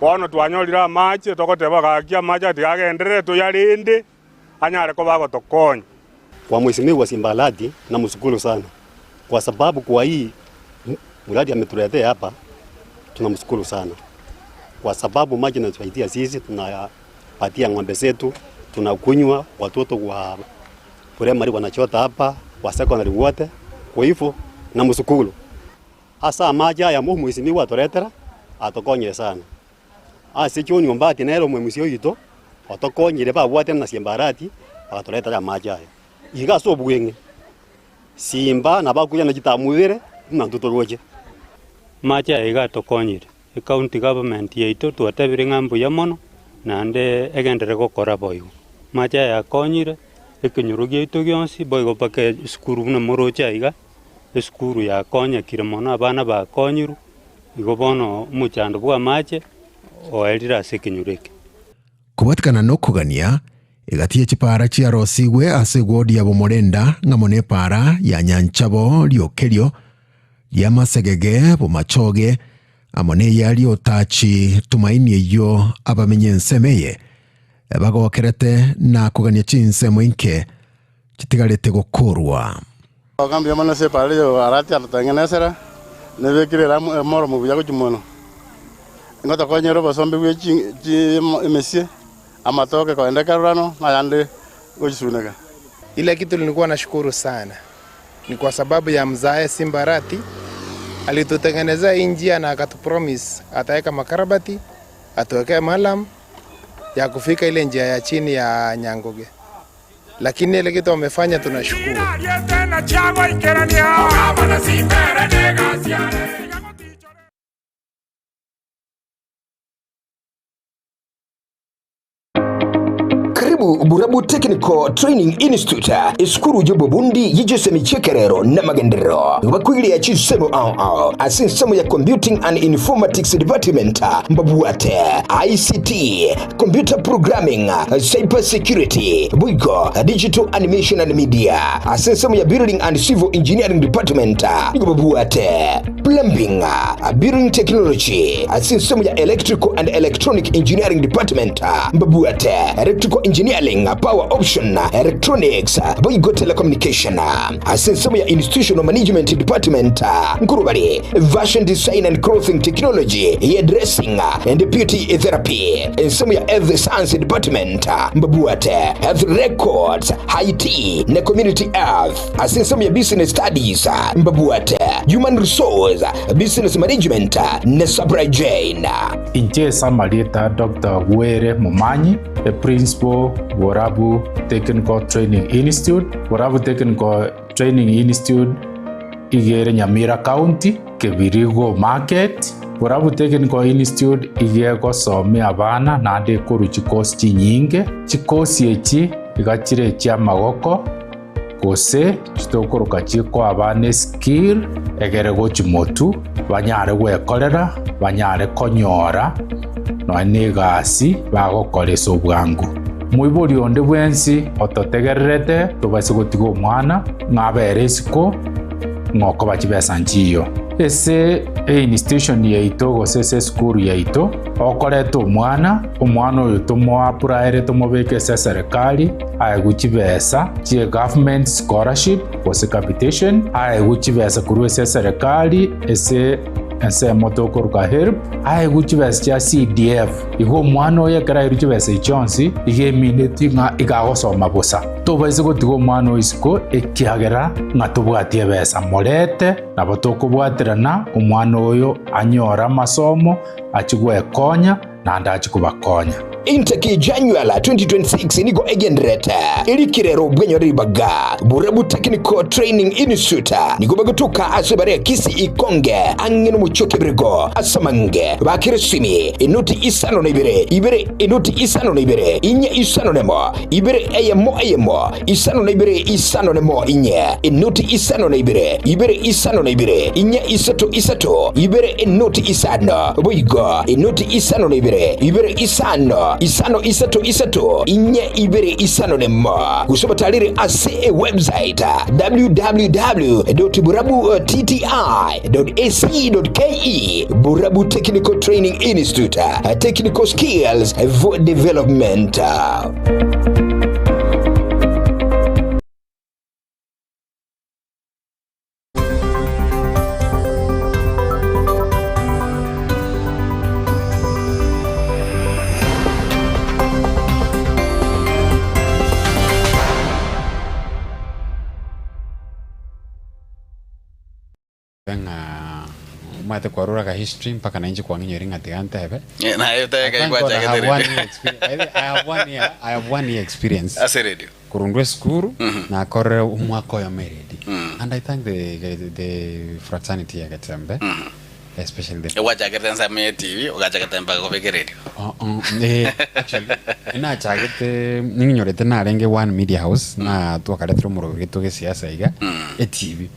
Bono twanyorire amache togoteba gaki amache atiga agenderere toyarende anyare koba agotokonya. Kwa Mheshimiwa Simba Arati namshukuru sana kwa sababu kwa hii mradi ametuletea hapa, tunamshukuru sana kwa sababu maji inatusaidia sisi, tunapatia ng'ombe zetu, tunakunywa, watoto wa primary wanachota hapa, wa secondary wote. Kwa hivyo namshukuru hasa maji haya mheshimiwa atuletera atukonyire sana ase John Ombati nere omwemusi oito otokonyire babwate na Simba Arati bagaturetera amache aya iga ase obweng'e Simba nabakuya na chitamwibere buna intwe toroche. Amache aya iga atokonyire, ecounty government yaito twatebire ng'a mbuya mono naende egenderere gokora boigo. Amache aya akonyire ekenyoro giaito gionsi boigo mpaka esukuru buna moroche aiga, esukuru yakonyekire mono abana bakonyirwe, igo bono omochando bwa amache oerire ase ekenyoro eke. Kobwatikana nokogania, egati ye chipaara chiarosigwe ase egwodi ya Bomorenda ng'amo nepaara ya Nyanchabo riokerio ri'amasegege Bomachoge amo neya Riotachi Tumaini eyio abamenye ensemo eye bagokerete na kogania chinsemo inke chitigarete gokorwa. Goka mbuya mono ase epaara eye Arati atotengenesera, nebekire eramu emoromo buya gochia mono. Ngotokonyera obosombe bwe emesie, amatoke kogenda ekerorano, na ayande gochisuneka. Ile kitu nilikuwa nashukuru sana ni kwa sababu ya mzae Simba Arati alitutengenezea hii njia na akatupromise ataweka makarabati, atuwekee malam ya kufika ile njia ya chini ya Nyangoge. Lakini ile kitu wamefanya tunashukuru. Karibu Burabu Technical Training Institute, esukuru y'obobundi y'echisemi chi'ekerero n'amagenderero. Bakoiria chisemo ao ao ase ensemo ya Computing and Informatics Department mbabwate ICT, Computer Programming, Cyber Security, boigo Digital Animation and Media. Ase ensemo ya Building and Civil Engineering Department nigo babwate Plumbing, Building Technology. Ase ensemo ya Electrical and Electronic Engineering Department mbabwate Electrical Engineering, Power Option, Electronics, boigo Telecommunication. Ase ensemo ya Institutional Management Department nkorobare Fashion Design and Clothing Technology, Hairdressing and Beauty Therapy. Ensemo ya Health Science Department mbabwate Health Records, IT na Community Health. Ase ensemo ya Business Studies mbabwate Human Resource, Business Management na Supply Chain. Inche ase amarieta Doctor Were Momanyi, the Principal, Borabu Technical Training Institute. Borabu Technical Training Institute iga ere Nyamira County, Kebirigo Market. Borabu Technical Institute iga egosomia abana naende ekorwa chikosi chinyinge. Chikosi echi iga chire echiamagoko gose chitokoroka chikoa abana eskill egere gochi motu banyare gwekorera banyare konyora nonya na egasi bagokora ase obwango. Moibori onde bwensi ototegererete tobaise gotiga omwana ng'a abere isiko ng'a okoba chibesa nchiyo. Ase einstitution yaito gose ase esukuru yaito, okoreta omwana, omwana oyo tomoapuraere tomobeke ase eserekari, aegwe chibesa chie government scholarship gose capitation, aegwe chibesa korwa ase eserekari ase ensemo tokoruka HELB, aegwe chibesa chia CDF. Igo omwana oyo ekero airwe chibesa echi chionsi, iga emineti ng'a iga agosoma bosa. Tobaise gotiga omwana oyo isiko ekiagera ng'a tobwati ebesa. Morete nabo tokobwaterana omwana oyo anyore amasomo, achie gwekonya, naende achie kobakonya. Intake January 2026 nigo egendererete erikirero bwenyore ribaga. Borabu Technical Training Institute nigo bagotoka ase bare ya Kisii Ikonge ang'e nomochie o Kebirigo ase amange bakere esimi enoti isano na ibere ibere enoti isano na ibere inye isano nemo ibere eyemo eyemo isano na ibere isano nemo inye enoti isano na ibere ibere isano na ibere inye isato isato ibere enoti isano boigo enoti isano na ibere ibere isano isano isato isato inye ibere isano nemo gose obatarere ase ewebsite www.burabuttti.ac.ke Burabu Technical Training Institute Technical Skills for Development. Ng'a omanyete kwarora history mpaka nainche kwang'inyora ng'a tiga ntebe. Eh, naye I otebe thank kai God I gwachagete have one radio. year experience. I have one year, I have one year experience. Ase radio. Korwa esukuru nakorire omwaka oyomo eredi. And I thank the, the, the fraternity ya Getembe. Especially the Gwachagete ensemo ya TV ogacha Getembe agakobeka eradio. Oh, oh, eh, actually nachagete ninyorete narenge one media house na twakaretire omoroberi gete gesiasa iga etv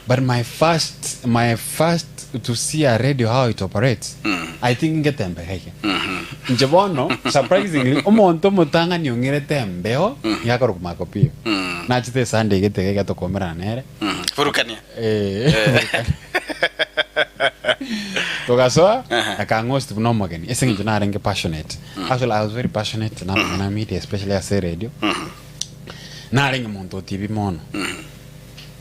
but my first my first to see a radio how it operates I think ngetembe gaiga inche bono surprisingly omonto omotang'ani ong'erete embeo nigo akorokwa Marco Pio nachete esunday gete iga tokomerana nere Burukania. Eh, togasoa akang'osti buna omogeni ase eng'encho narenge passionate actually I was very passionate na media especially ase radio narenge monto otibi mono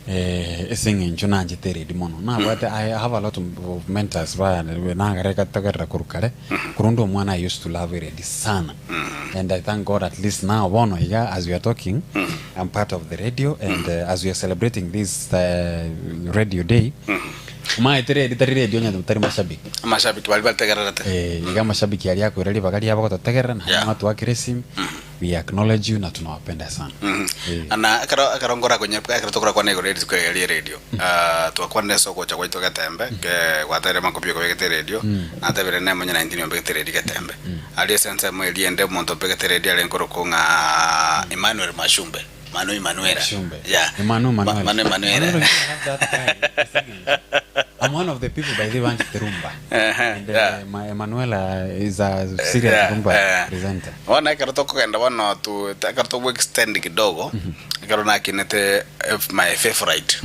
eh, ase eng'encho nanchete eredi mono nabwate I have a lot of mentors ba nagareka togerera korwa kare korwa onde omwana I used to love eredi sana and I thank God at least now bono iga as we are talking I'm part of the radio and uh, as we are celebrating this uh, radio day Omaete redi tari radio onye tari mashabiki. Amashabiki baria bategererete. Eh, iga amashabiki aria akoira ribaga riabo gototegerera naende Yeah. mwatwakire esimi. We acknowledge you na tunawapenda sana. Eh. Na ekero ekero nkorakonya ekero tokorakwana igoro rituko eri ria radio ah, twakwanire ase ogocha gwaito getembe ke gwateire makobi okobegete radio natebire nemonye naintwe nigo mbegete radio getembe aria ase ensemo eria ende omonto obegete radio arenge korokwa ng'a Emmanuel Mashumbe Manu Emanuela Mashumbe. yeah Emanu Ma- Emanuela. Manu Emanuela Manuel, I love that guy. I'm one of the people by the way the rumba. And Ma- Emanuela is a serious Yeah, rumba eh. presenter. Bono ekero tokogenda bono tu ekero togo extend kidogo ekero nakinete eh, my favorite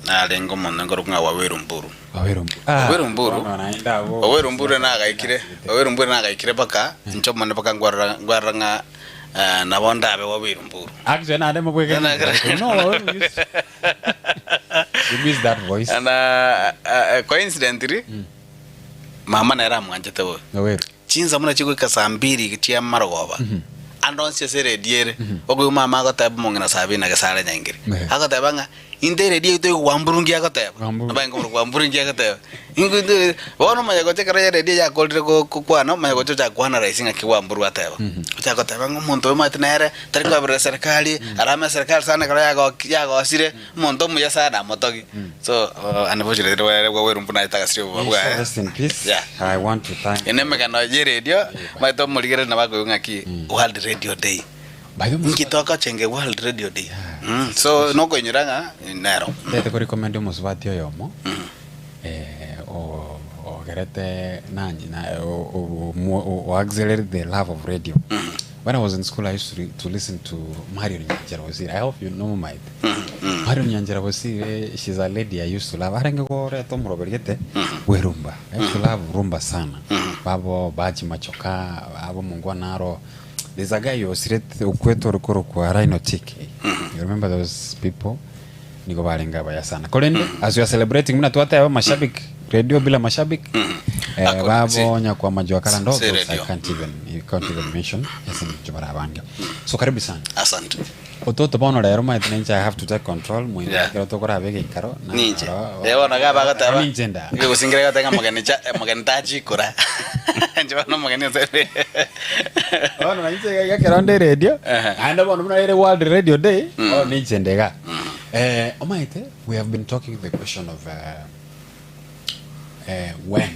narenge omonto nkorokwa ng'a Waweru Mburu. Waweru Mburu. Waweru Mburu. Bono naende abwo. Waweru Mburu nagaikire Waweru Mburu nagaikire mpaka inche omone mpaka nkwarora nkwarora ng'a eh, nabo ndabe Waweru Mburu. Actually naende mobweke. No, Waweru used You miss that voice. And uh, uh, coincidentally mama nere amwanchete bobe. Waweru. Chinsa buna chigoika saa mbiri chia marogoba ande onsi ase eredio ere okoigwa mama agoteba omong'ina saa mbiri na gesare nyaingire agoteba ng'a inte eredio yaito egwamburungi agoteba abaye nkoborwa gwamburungi agoteba Ingo inte bono omanye gocha ekero eredio yakorire go- gokwana omanye gocha ocha kwana rahisi ng'aki gwamburwa ateba ocha goteba ng'a omonto oyo omanyete nere tari koeberera serikali arame serikali sana ekero yagoki yagosire omonto omuya sana amotogi so unfortunately rwere bwa bwerumbu naye tagasire oboba bwaye Rest in peace. Yeah. I want to thank Ene emegano ye radio maete omorigereri nabo akoigwa ng'aki World Radio Day. Inki togochenge World Radio Day? Mm, so nokoinyora ng'a nero. Ntete korecommend omosubati oyomo eh, o- ogerete nanyi na o- o- o- o accelerate the love of radio. When I was in school I used to, re- to listen to Marion Nyanjara Bosire. I hope you know my Marion Nyanjara Bosire, she's a lady I used to love. Arenge koreta omoroberiete bwe rumba. I used to love rumba sana. Babo Baji Machoka, abo Mungwa Naro. There's a guy osirete okweto orokoro kwa Rhino TK. You remember those people? Niko barenga abaya sana. Korende as we are celebrating muna twateba mashabik radio bila mashabik eh, babonya kwa majua kala ndo Si those I radio. can't even you can't even mention yes ni abange so karibu sana Asante. ototo bono rero maete ninche I have to take control mwine Yeah. kero tokorabe geikaro na Ninche. ro- Eh bono gaba agoteba. Ninche nda. Gegosingera goteba ng'a mogeni cha mogeni tachikora. Inche bono omogeni ase bono nainche iga ekero nde radio naende bono buna ere world radio day bono ninche nde iga eh omaete we have been talking the question of uh, eh, when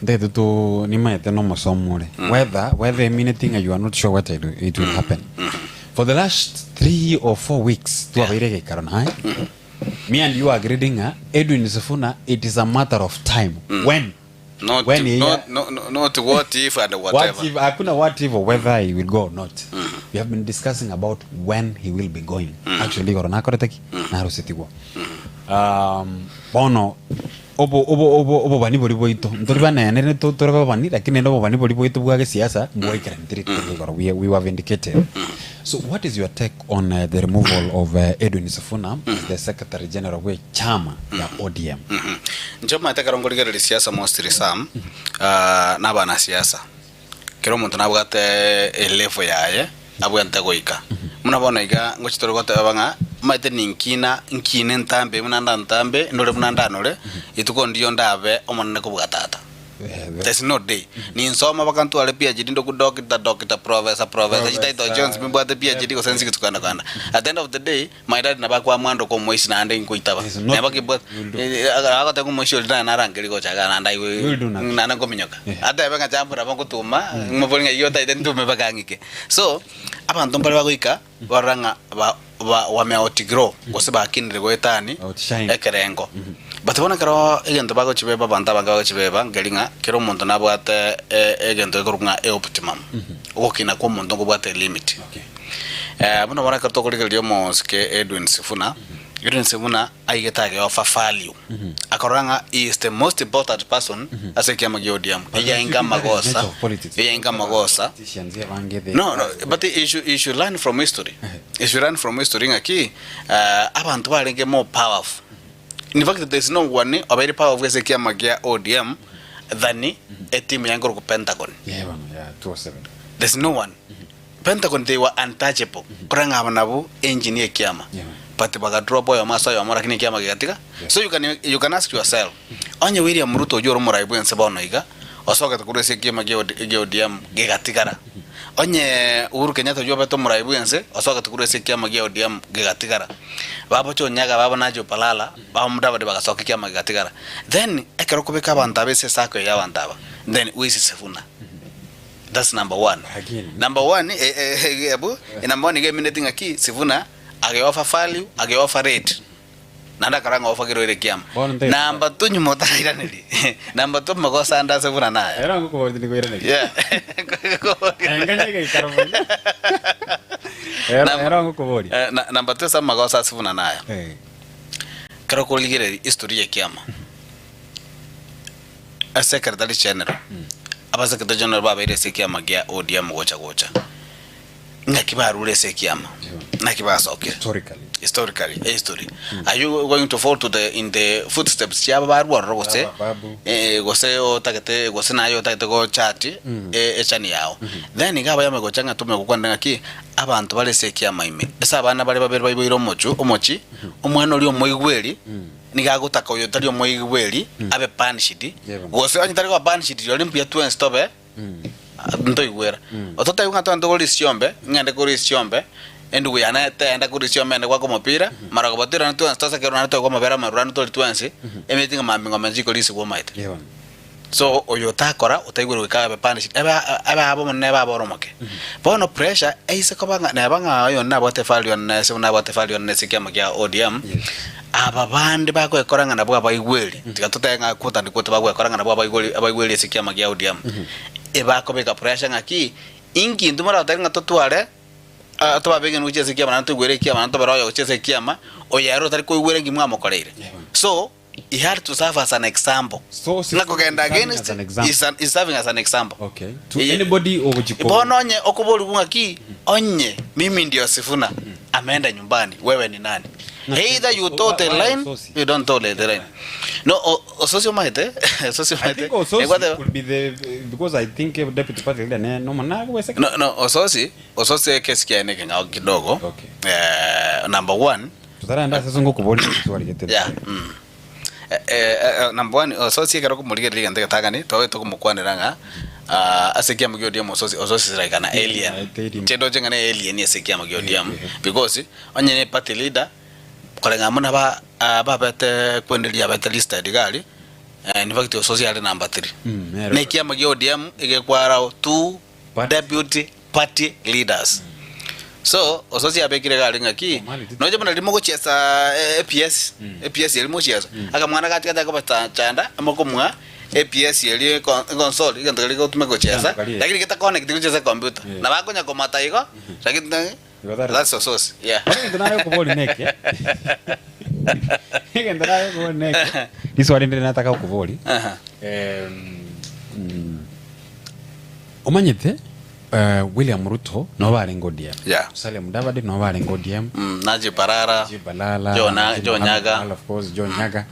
Ndete tu nimaete nomosomo ore whether whether emineti ng'a you are not sure what it, it will happen for the last three or four weeks twabeire geikaro naye me and you agreed ng'a Edwin Sifuna it is a matter of time when Not, when he- not, no, no, not what if and whatever. what if hakuna what if or whether he will go or not we have been discussing about when he will be going actually igoro nakorete ki narusetigwo um, bono obo obo obo obobani bori bwaito ntori banene ne to- tore babani lakini nende obobani bori bwaito bwa gesiasa mbwaikeranire igoro we, we were vindicated so what is your take on uh, the removal of uh, Edwin Sifuna as the secretary general we chama ya ODM Inche omanyete ekero nkorigereria siasa mostly Sam, ah, na abanasiasa, kera omonto nabwate elevel yaye abwenerete goika. Buna bono iga ngochi tore goteba ng'a omanyete ninkina nkine ntambe buna ndantambe ndore buna ndanore, rituko ndiyo ndabe omonene kobua tata. There's no day. Ninsoma mpaka ntware PhD ndoku doctor, doctor, professor, professor, chititle chionsi nimbwate PhD gose nsi getukanda kanda. At the end of the day, my dad nabo akwamwandoka omoisi naende nkoitaba. Nabo akibwate agoteba omoisi oria naye narangeria gocha iga naende aigwe naende nkominyoka. Atebe ng'a jambo nabo ngotuma, ng'omobori ng'a eyio otaete ntume mpaka ng'ike. So, abanto mbare bagoika barora ng'a ba ba wame outgrow gose bakinire goetani ekerengo. But bono ekero egento bagochibeba abanto abange bagochibeba nkeri ng'a kera omonto nabwate egento gekorokwa ng'a eoptimum, ogokina kwa omonto nkobwate elimit. Buna bono ekero tokorigereria omosike Edwin Sifuna, Edwin Sifuna aigete age offer value, akarora ng'a he is the most important person ase ekiama gia ODM, eyainga amagosa, eyainga amagosa. No, no, but you should, you should learn from history. You should learn from history ng'aki abanto barenge more powerful. In fact, there is no one obeire powerful ase ekiama gia ODM than etimu ya nkorokwa Pentagon. Yeah, bono, yeah, 207. There's no one. Pentagon they were untouchable. Korwa ng'a aba nabwo engine ya ekiama. But bagadrop oyomo ase oyomo lakini ekiama gegatiga. So you can, you can ask yourself, onye William Ruto oyio ore omorai bwense bono iga, osogete korwa ase ekiama gia OD gia ODM gegatigara. Onye Uhuru Kenyatta oywo obete omorai bwense, osogete korwa ase ekiama gia ODM gegatigara. Babo Chonyaga, babo Najib Balala, babo Mudavadi bagasoka ekiama gegatigara. Then ekero okobeka abanto aba ase esako eye y'abanto aba, then who is Sifuna? That's number one. Number one, eh, eh, eh, abwo, number one iga emineti ng'aki Sifuna ageofa value, ageofa rate. Naende akarora ng'a ofagerwe ere ekiama. Bono nte- Namba two nyuma otarairaneria. Namba two magoso ande ase buna naya. Ero ngokoboria tindikoiraneria. Yeah. Enganya egaikara mono. Ero Namba- ero ngokoboria. Eh, na- namba two ase amagoso ase buna naya. Eh. Ekero okorigereria history ya ekiama, Secretary General, aba Secretary General babeire ase ekiama gia ODM gocha gocha. Ng'aki barure ase ekiama? Naki basokire? Historically. Historically, history. Are you going to fall to the in the footsteps chiabo barwa ororo gose Baba, babu. eh, gose otagete gose naye otagete gochati eh, echani yao. Then iga abayame gocha ng'a tome gokwanera ng'aki abanto bare ase ekiama ime. Ase abana bare babere baiboire omochu omochi, omwana oria omoigweri nigo agotaka oyo otari omoigweri abe punished, gose onye tari koba punished rirorio mbuya twensi tobe ntoigwera. Ototebi ng'a twende togore risiombe, ng'ende kore risiombe, endugu yane teyenda kore risiombe ende goaka omopira, mara koba toirane twensi tosekerwe naende toegwe amabere amaruranu tori twensi, emeti ng'a mambia ng'ombe nchikorisiwa omaete. So oyo otakora otaigwere goika abe punished, ebe ebe abe omonene ebe abe ore omoke. Bono pressure eise koba ng'a neba ng'a oyonde nabwate value one ase nabwate value one ase ekiama kia ODM, aba bande bagoekora ng'a nabwo abaigweri, tiga totebe ng'a quote and quote bagoekora ng'a nabwo abaigweri abaigweri ase ekiama kia ODM, ebakobeka pressure ng'aki, inki intwe moratotebie ng'a totware tobabegeni gochia ase ekiama naende toigwere ekiama naende tobere oyo gochia ase ekiama, oyo ere otari koigwera inki mwamokoreire. So, he had to serve as an example. So, Ng'a kogenda serving as against an example. is an, is serving as an example. Okay. To anybody ogochia ko- Bono onye okoborigwa ng'aki onye mimi ndio Sifuna ameenda nyumbani wewe ni nani? Either you toe the Why line, Osotsi? you don't toe the line. No, Osotsi omanyete, Osotsi I omanyete. think Osotsi Ekwate- could be the because I think deputy party leader ne no mana gweseka. No, no, Osotsi, Osotsi ekesi kiaye nekeng'ao kidogo. Okay. Number one, Totaraenda ase ngokoboria chiswali gete. Yeah. Number one, Osotsi ekero okomorigereria egento egetang'ani, twabete tokomokwanera ng'a ase ekiama kia ODM Osotsi, Osotsi is like an alien. Inche ndoche ng'a ne alien ase ekiama kia ODM because onye ne party leader, koreng'ana buna ba babete kwenderia abete listed iga aria, in fact Osotsi are number three. Na ekiama kia ODM egekwara two deputy party leaders. So Osotsi abekire iga aria ng'aki, nonya buna riria mogochiesa APS, APS eria mogochiesa, akamwana gacha gachaka kobachanda, mokomoa APS eria eko econsole, egento keria kegotumeka gochiesa, lakini geta connect gochia ase ecomputer. Nabo akonya komata igo, lakini that's Osotsi, yeah. Bono egento nare gokoboria neke, egento nare gokoboria neke, riswali ndire nataka gokoboria, Omanyete William Ruto nabo barenge ODM. Yeah. Musalia Mudavadi nabo barenge ODM. Najib Balala. Najib Balala. John Najib John Mohamed Nyaga. Balala, of course, John Nyaga.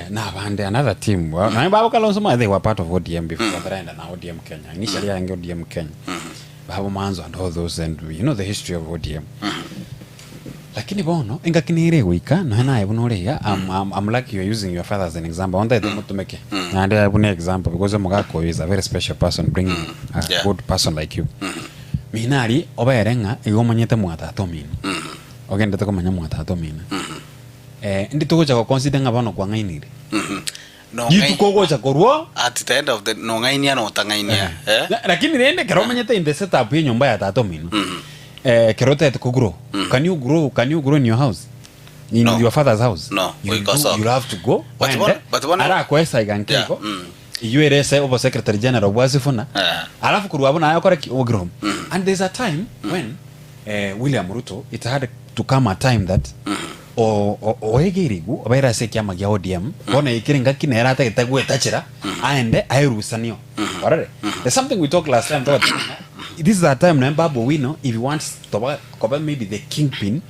Na abande another team. Well, Naye babo Kalonzo Musyoka, they were part of ODM before bataraenda na ODM Kenya. Initially yarenge ODM Kenya. Babo Manzo and all those and you know the history of ODM. Lakini bono engaki nere egoika nonya naye buna ore iga I'm, I'm, I'm lucky you're using your father as an example ontaete motumeke naende aye buna example because omogaka oyo is a very special person bringing a Yeah. good person like you mina aria obere ng'a igo omanyete mwa tata omino ogendete komanya mwa tata omino eh, ndi togocha goconsider ng'a bono kwang'ainire Nong'ai- rituko ogocha korwa At the end of the nong'ainia na otang'ainia eh? Lakini rende ekero omanyete in the setup ya enyomba ya tata omino ekero otagete ko grow can you grow can you grow in your house in No. your father's house No, you goika osoke. you'll have to go But oende, bono- but bono- arakoe esaiga nke Yeah, igo eywo ere ase obo secretary general bwa Sifuna alafu korwa abwo naye okore ki ogrow and there's a time when William Ruto it had to come a time that oegeirigwe obeire ase ekiama gia ODM bono ekere engaki nere atagete gwetachera aende aerusanio orore there's something we talked last time togoteba ng'a this is a time naende Babu Owino if he wants toba koba maybe the kingpin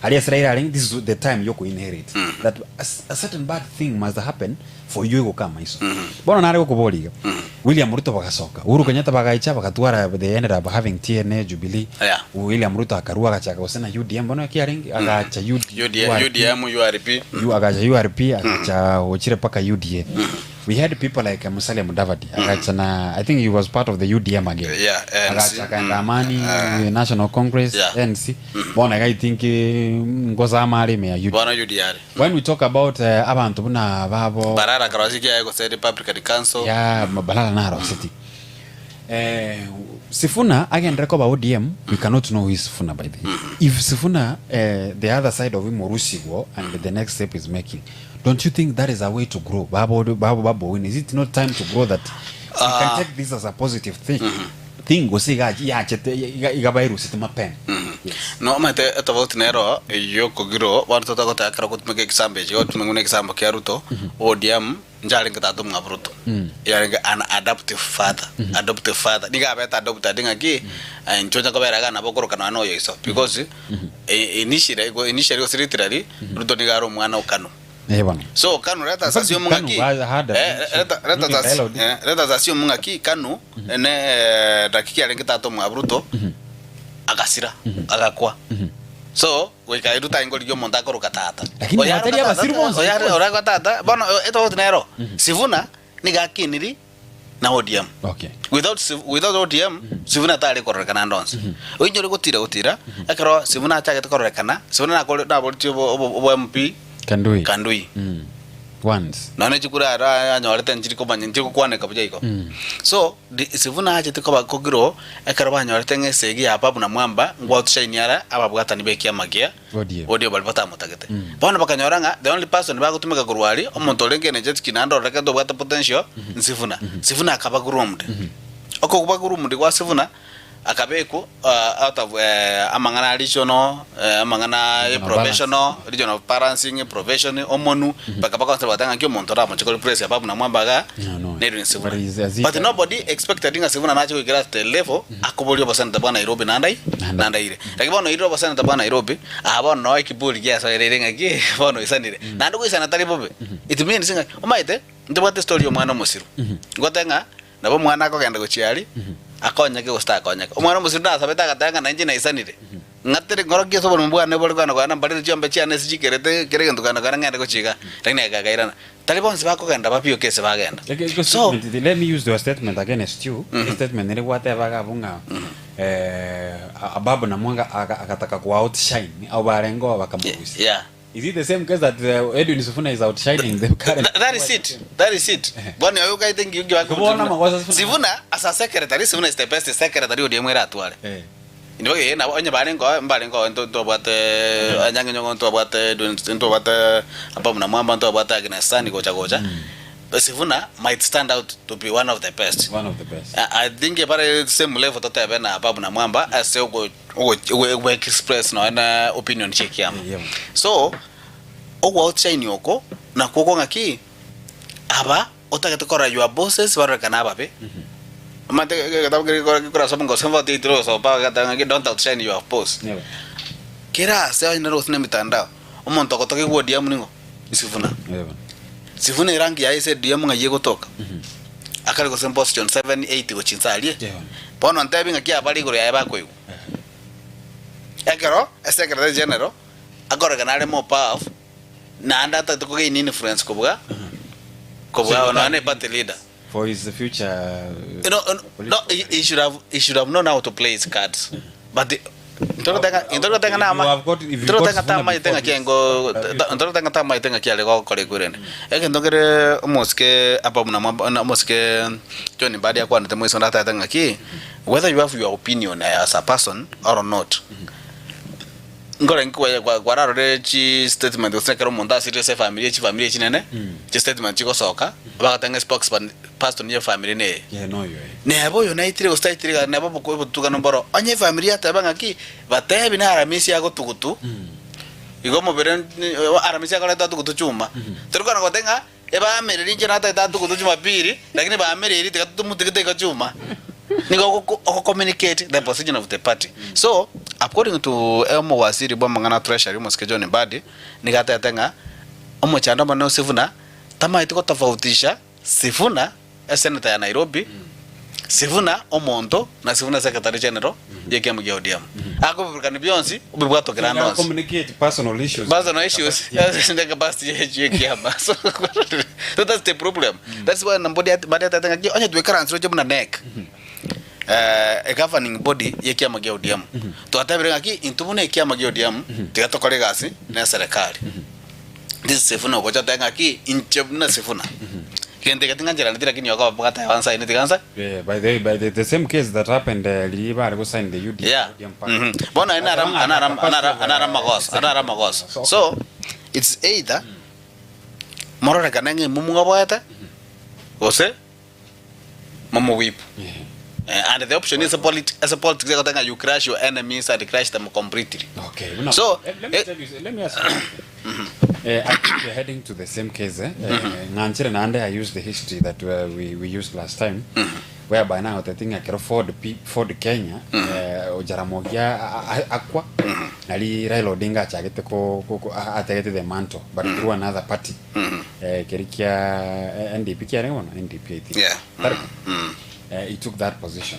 aria ase Raila arenge this is the time yo inherit that a certain bad thing must happen for you igoka amaiso. Bono nare gokoboria iga, William Ruto bagasoka, Uhuru Kenyatta bagaicha bagatwara they ended up having TNA, Jubilee, Yeah. William Ruto akarua agachaka gose na UDM bono eki arenge agacha UD, UDM, UDM, URP. U, agacha URP agacha gochire mpaka UDA. We had people like Musalia Mudavadi agacha na I think he was part of the UDM again. Yeah, ANC. Agacha akaenda Amani National Congress Yeah. NC. Bono iga I think eh, ngosama are ime ya UDM. Bono UDR. When we talk about eh, abanto buna babo Barara karosi kiaye gose Republican Council. ya Balala naroseti. Eh, Sifuna agendere koba ODM, we cannot know who is Sifuna by the way. If Sifuna, eh, the other side of him orusigwo and the next step is making, don't you think that is a way to grow? Babo babo babo win. Is it not time to grow that we can take this as a positive thing? Thing gose iga yachete iga igabairusete mapema. No omanyete etofauti nero yokogirwo bono totagoteba ekero ogotumeka egesambo eki gotumeka buna egesambo kia Ruto, ODM ncharenge tata omwabo Ruto. Yarenge an adoptive father, adoptive father. Nigo abete adopted ng'aki, inche onye kobera iga nabo okoroka nonya na oyo iso because initially initially gose literally Ruto nigo are omwana o Kanu. Eh bono. So Kanu let us In fact, assume Kanu ng'aki was- had a eh, let, let us Ruto as, Raila Odinga. eh, let us assume ng'aki Kanu ne eh, naki kiarenge tata omwabo Ruto agasira agakwa so goika Ruto aingoririe omonto akoroka tata. Lakini Oyo batari aroka abasiru tata, bonsi. oyo are- oragwa tata bono etofauti nero Sifuna nigo akiniri na ODM. Okay. Without Sif- without ODM Sifuna tari kororekana ande onsi. Oinyore gotira gotira ekero Sifuna achagete kororekana Sifuna nakore naboretie obo obo obo MP Kandui. Kandui. Once. Nonye chikura aro anyorete nchiri komanya nchiri gokwaneka buya igo. So di Sifuna achete koba kogirwo ekero banyorete ng'a esegi ya Babu na Mwamba ngwa outshine ara ababwatani ba ekiama kia ODM. ODM baria batamotagete. Bono bakanyora ng'a the only person bagotumeka korwa aria omonto orenge energetic naende ororekete obwate potential Nsifuna. Sifuna akaba groomed. Okoba groomed gwa Sifuna akabekwa out of amang'ana a regional, amang'ana ya professional, regional balancing, profession, omonu, mpaka bakonsi bagateba ng'a nki omonto oramoche kori place ya Babu na Mwamba igaa No, no. nere Sifuna. But is- as he- But nobody expected ng'a Sifuna nache goikera at the level akoboria oboseneta bwa Nairobi naende ai naende aire. Lakini bono oirire oboseneta bwa Nairobi, aa bono noo ekiburi giasoereire ng'aki bono oisanire. Naende goisana tari bobe. It means ng'a omanyete ntobwate estory ya omwana omosiru. Ngoteba ng'a nabo omwana akogenda gochia aria akonyeke gose takonyeke. Omwana omosiru nasabete agateba ng'a nainche naisanire, ng'atere ng'orokie ase oborimo bwane bore kogenda kogenda mbarere chiombe chiane ase chikerete kera egento kogenda kogenda ng'ende gochia igaa. Lakini akairana. Tari bonsi bakogenda babioke ase bagenda. Eke- So statement, let me use your statement against you. Statement nere gwatebaga abwo ng'a eh, Ababu Namwanga aka- akataka ku outshine au barengo bakamugusia. Yeah. Is it the same case that Edwin Sifuna is outshining the current? That is it. That is it. Bono oyo okaete ngi ngi Kubona magosa Sifuna. Sifuna as a secretary, Sifuna is the best secretary ODM eratware. Eh. Inwe eh nabo onye barenge mbarenge oo ntobwate Anyang'e Nyong'o ntobwate Edwin ntobwate Ababu Namwamba ntobwate Agnes Sani gocha gocha. Sifuna might stand out to be one of the best. One of the best. I think bare same level totebe na Ababu Namwamba ase ogo ogo express nonya na opinion chia ekiama. So ogo outshine oko nakwo okwo ng'aki aba otagete korora your bosses barorekane ababe. Omanyete egetabu keria gekora gekorasoma ngosoma otiaitire gosoma bagateba ng'aki don't outshine your boss. Kera ase onye nere gose na emitandao, omonto ogotoka egwa ODM ning'o? Sifuna. Sifuna erangi yaye ase ODM ng'ai egotoka? Akare gose position 7, 8 gochia inse aria. Bono ntebi ng'aki abare igoro yaye bakoigwa. Ekero esecretary general akorekana are more powerful, naende atagete kogain influence kobua kobua nonya na eparty leader. For his future No, no, no, he should have he should have known how to play his cards. But the, ntorgotenga nama ntorgotenga tamaete ng'aki engo ntorgotenga tamaete ng'aki are gokora ekwe rende egento kere omosike apa buna omosike John Mbadi akwanete moiso ndatagete ng'aki whether you have your opinion as a person or not Nkore nki kwararore chi statement gose ekero omonto asirire ase efamiri echi famiri echinene, chi statement chigosoka, bagateba ng'a spokesperson person ye efamiri neye. Neba oyo naitire gose taitire iga neba obo obotukano mboro. Onye efamiri yateba ng'aki, batebi na Aramisi agotugutu, igo omobere Aramisi akoreta atugutu chuma. Tori kona goteba ng'a Ebaamereri inche natagete atugutu Jumapili, lakini baamereri tiga tomotigete igo chuma. Nigo ogo ogo communicate the position of the party. So, according to omowaziri bw'amang'ana a treasury omosike John Mbadi, nigo atebete ng'a omochando omonene o Sifuna tamaeti gotofautisha Sifuna, esenator ya Nairobi, Sifuna omonto na Sifuna secretary general y'ekiama gia ODM. Akobiburukani bionsi obibwatokera ande onsi. Communicate personal issues. Personal issues the capacity y'ekiama. So, so that's the problem. That's why nambodi bari atete ng'aki onye twekaransire oche buna NEC. Eh, a governing body y'ekiama gia ODM. Twatebire ng'aki intwe buna ekiama gia ODM tiga tokore egasi na eserekari. This is Sifuna ogocha otebe ng'aki inche buna Sifuna. Gento eke ting'ancheraneti lakini okoba bwateba nsaineti iga nsa. Yeah, by the by the, the same case that happened uh, riria bare go sign the UD, Yeah. ODM party. Mhm. Bono aye nara Bateba ng'a anara capacity anara of, uh, anara amagoso, anara amagoso. So it's either mororekane ng'a imwe mwaboete gose momowip. Eh, and the option is a polit as a politics egoteba ng'a you crush your enemies and crush them completely. Okay, buna- So, eh, let me eh, tell you, let me ask you something. Eh, I think we're heading to the same case. Eh? Eh, ng'anchire naende I used the history that uh, we, we used last time whereby now the thing akero Ford, P, Ford Kenya eh, Jaramogi a- a- a- akwa nari Raila Odinga achagete ko, ko, ko a- atagete the mantle but through another party eh, keri kia eh, NDP kiarenge bono NDP I think Yeah. Tari? Eh, he took that position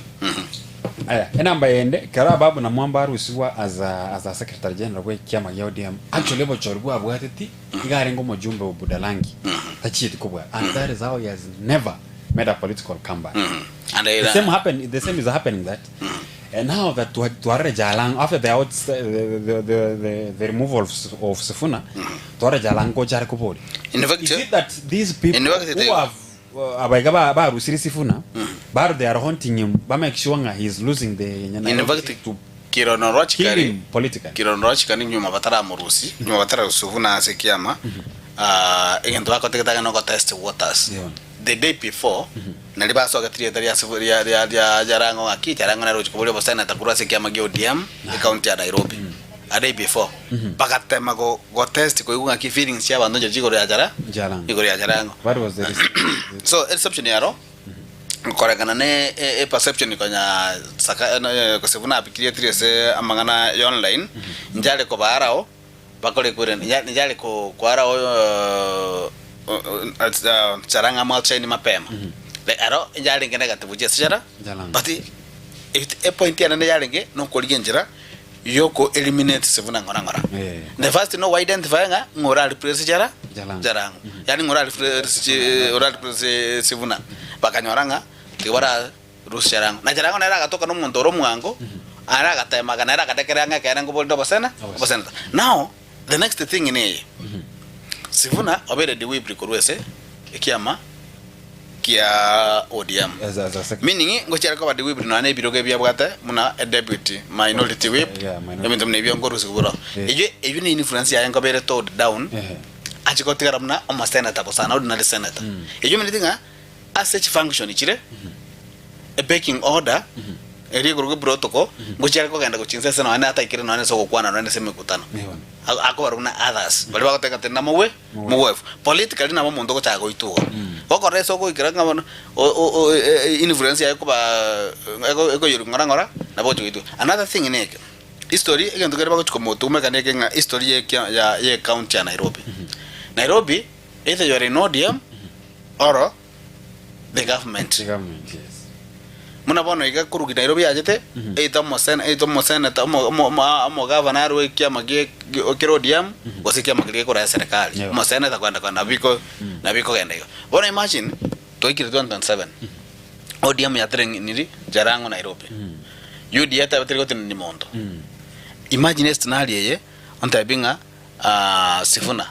Aya, enamba yende kero ababu na mwamba arusigwa as a, as a secretary general bwe kiama gia ODM actually obochori bwabwateti iga arenge omojumbe o Budalangi tachieti kobua and that is how he has never made a political comeback And the I- same happen the same is happening that and now that twarere Jalang after the out the the the, the, the removal of, of Sifuna tware Jalang ko chare kobori In fact, is it that these people in fact, who they- have uh, abaiga ba barusiri Sifuna bado they are haunting him ba make sure nga he is losing the In fact, Kirono Rochikari kill him politically Kirono Rochikari nyuma bataramurusi nyuma batararusi ase kiama ah, egento bakotegetaga no test waters the day before nari basogetirie rieta ria Sifu- ria ria ria Jarango ng'aki Jarango nare gochia koboria oboseneta korwa ase ekiama gia ODM ecounty ya Nairobi a day before bagatema go go test koigwa ng'aki feelings chia abanto nchire chigoro ya Jara Jarango igoro ya Jarango what was the reason so reception yaro korekana ne e, e perception konya saka eh, no, eh, gose buna apikirie ase amang'ana ya online njare kobarao bakore kure njare ko kwarao uh, uh, charanga mwachaini mapema Le- aro njarenge negative buchia ase chara Jarango. but it, e point yanene yarenge nokorigia enchera yoko eliminate Sifuna ng'ora ng'ora Eh. the first no identify ng'a ng'ora replace chara Jarango. jarango yani ng'ora replace ora replace Sifuna bakanyora ng'a tibara rusi jarango na jarango nere agatoka nomonto ore omwango ara agatemaga nere agatekerea ng'a ekere ngoborinde obosena oboseneta now the next thing neye Sifuna obeire dewibri korwa ase ekiama kia ODM as, as a secretary meaning ngochiare koba dewibri nonya na ebirogo ebi abwate muna e deputy minority whip Yeah, minority. ebinto buna ebio nkorusia koboro Eh. eywo eywo ne influence yaye nkobere toned down Eh. achi gotigara buna omosenator bosa na ordinary senator eywo emeneti ng'a ase chifunction chire e pecking order eria igoro protocol ngochiare kogenda gochinsa ase nonya ataikire nonya ase ogokwana nonya ase emekutano akobarwa buna others baria bagoteba ng'a tindi namogwe mogwefu politically nabo omonto ogochaka goituga gokora ase ogoikera ng'a bono o- o- o- e- e- influence yaye koba ego ekoyerwa ng'ora ng'ora nabo ogochi goituga. Another thing neke, history egento kere bagochi komotumeka neke ng'a history ya ekia ya ya ecounty ya Nairobi. Nairobi either you are in ODM or the government. The government yes Buna bono iga korwa Nairobi yachete, either omosena either omoseneta omo omo omo omogavana arwe ekiama gie kere ODM, gose ekiama keria gekora eserekari. Yeah. Omoseneta kogenda kogenda nabo iko nabo ikogenda igo. Bono imagine, twaikire 2027, ODM yateneniri Jarango Nairobi, UDA tari gotenenia monto. Imagine escenario eye, ontebi ng'a Sifuna,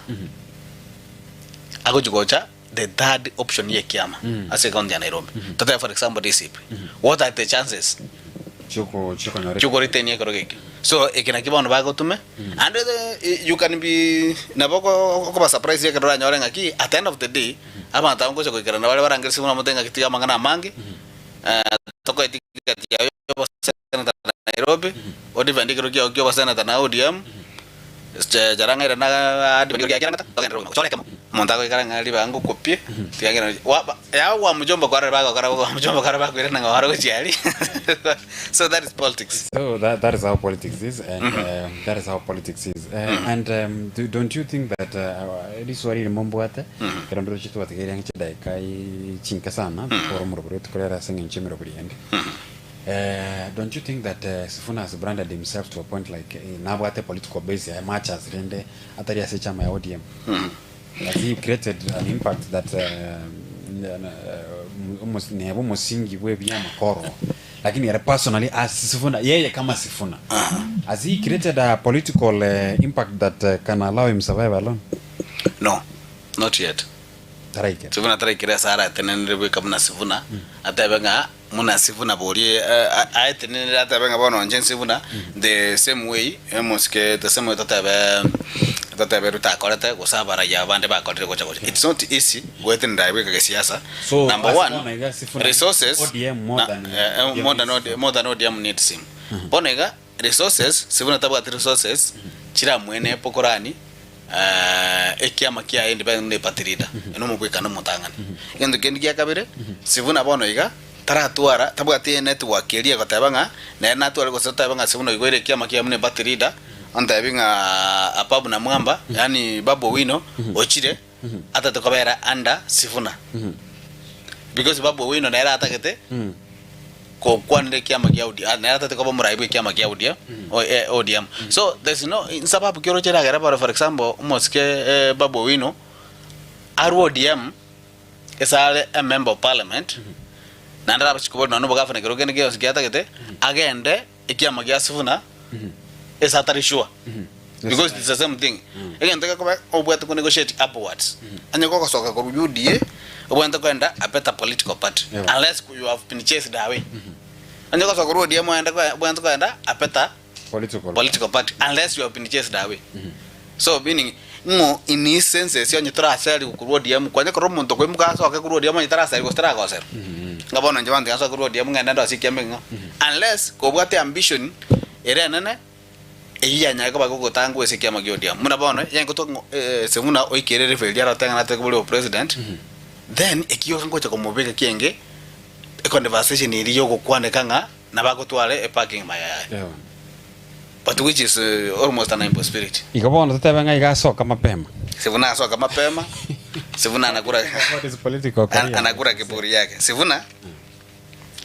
agochi gocha the third option ye ekiama ase ecounty ya Nairobi. Totebe for example DCP. What are the chances Chioko chiokonyora chiokoritenia ekero geke? So eke nakio bono bagotome and the, you can be nabo oko- okoba surprise ekero oranyore ng'aki at the end of the day abanto aba ngocha goikerana bare barangeresie buna omonto ng'aki tiga amang'ana amange eh, tokoe ticket yago ya obosenator Nairobi, odefend ekero kiago kia obosenator na ODM. Jarang'aire na togenderere obogima. Omonto agoikara ng'a ribaga ngokopie, tiga ng'irane wa ba yaye gwa mjomba kwarora bagokora bo gwa mjomba kwarora bakoirana ng'a ore gochia aria so that is politics. So that, that is how politics is and that is how politics is and do, don't you think that riswali rimo mbwate ekero ndoroche twatigeire ang'e chidaeka chinke sana before omorobori otokorere ase eng'encho emerobori ende don't you think that Sifuna has branded himself to a point like nabwate political base yaye much as rende atari ase echama ya ODM. Has he created an impact that nebe omosingi bwa ebiama korwa lakini ere personally as Sifuna yeye kama Sifuna has he created a political impact that can allow him survive alone? No, not yet. Taraikera. Sifuna taraikera ase aratenenere bweka buna Sifuna atebe ng'a Muna Sifuna boria aetenenere atebe ng'a bono inche Sifuna the same way omosike the same way totebe totebe Ruto akorete gose abaraiya abande bakorire gocha gocha. It's not easy goetenenera aye bweka gesiasa. So, Number ase one, bono iga Sifuna resources ODM more na than eh, ODM more than needs ODM, more than ODM needs him. Bono iga resources Sifuna tabwati resources chiramwene pokorani ekiama kiaye ndibe buna eparty leader, ere nomobwekano omotang'ani. Egento kende gia kabere, Sifuna bono iga, taratwara, tabwati enetwork eria egoteba ng'a nere natware gose otebe ng'a Sifuna oigoire ekiama kiaye buna eparty leader, ontebi ng'a Ababu Namwamba, yaani Babu Owino, ochire, atete kobera under Sifuna. Because Babu Owino nere atagete gokwanera ekiama gia ODM, nere atagete koba omorai bw'ekiama kia ODM, o- eh, ODM. So there's no nsababu ki oroche eragere bare for example omosike eh, Babu Owino arwe ODM ase are a member of parliament naende arabe kobori nonye na obogafana ekero kende gionsi kiatagete agende ekiama gia Sifuna ase atari sure because it's the same thing egento gekoba obwate ko negotiate upwards onye gogosoka korwa UDA obwenerete koenda a better political party Yeah. unless you have been chased away onye gosoka korwa ODM oende koe- obwenerete koenda a better Political. political party unless you have been chased away so meaning ng'o in his senses onye toraseriwa korwa ODM kwanya korwa omonto okoimoka asoke korwa ODM onye taraseriwa gose taragoserwa ng'a bono inche banto nsoke korwa ODM ng'ende ndose ekiama ekeng'ao unless kobwate ambition ere enene eyio yanyare koba gogotangwa ase ekiama kia ODM buna bono yengotwa ng'o ase buna oikere referee riria arotebe ng'a natake kobori obopresident then ekio ngocha komobeka kienge econversation eria ya ogokwaneka ng'a nabagotware eparking mayai Yeah. But which is almost an impossibility. Igo bono totebe ng'a iga asoka mapema. Sifuna asoka mapema, Sifuna anakura What is political career? anakura kiburi yake. Sifuna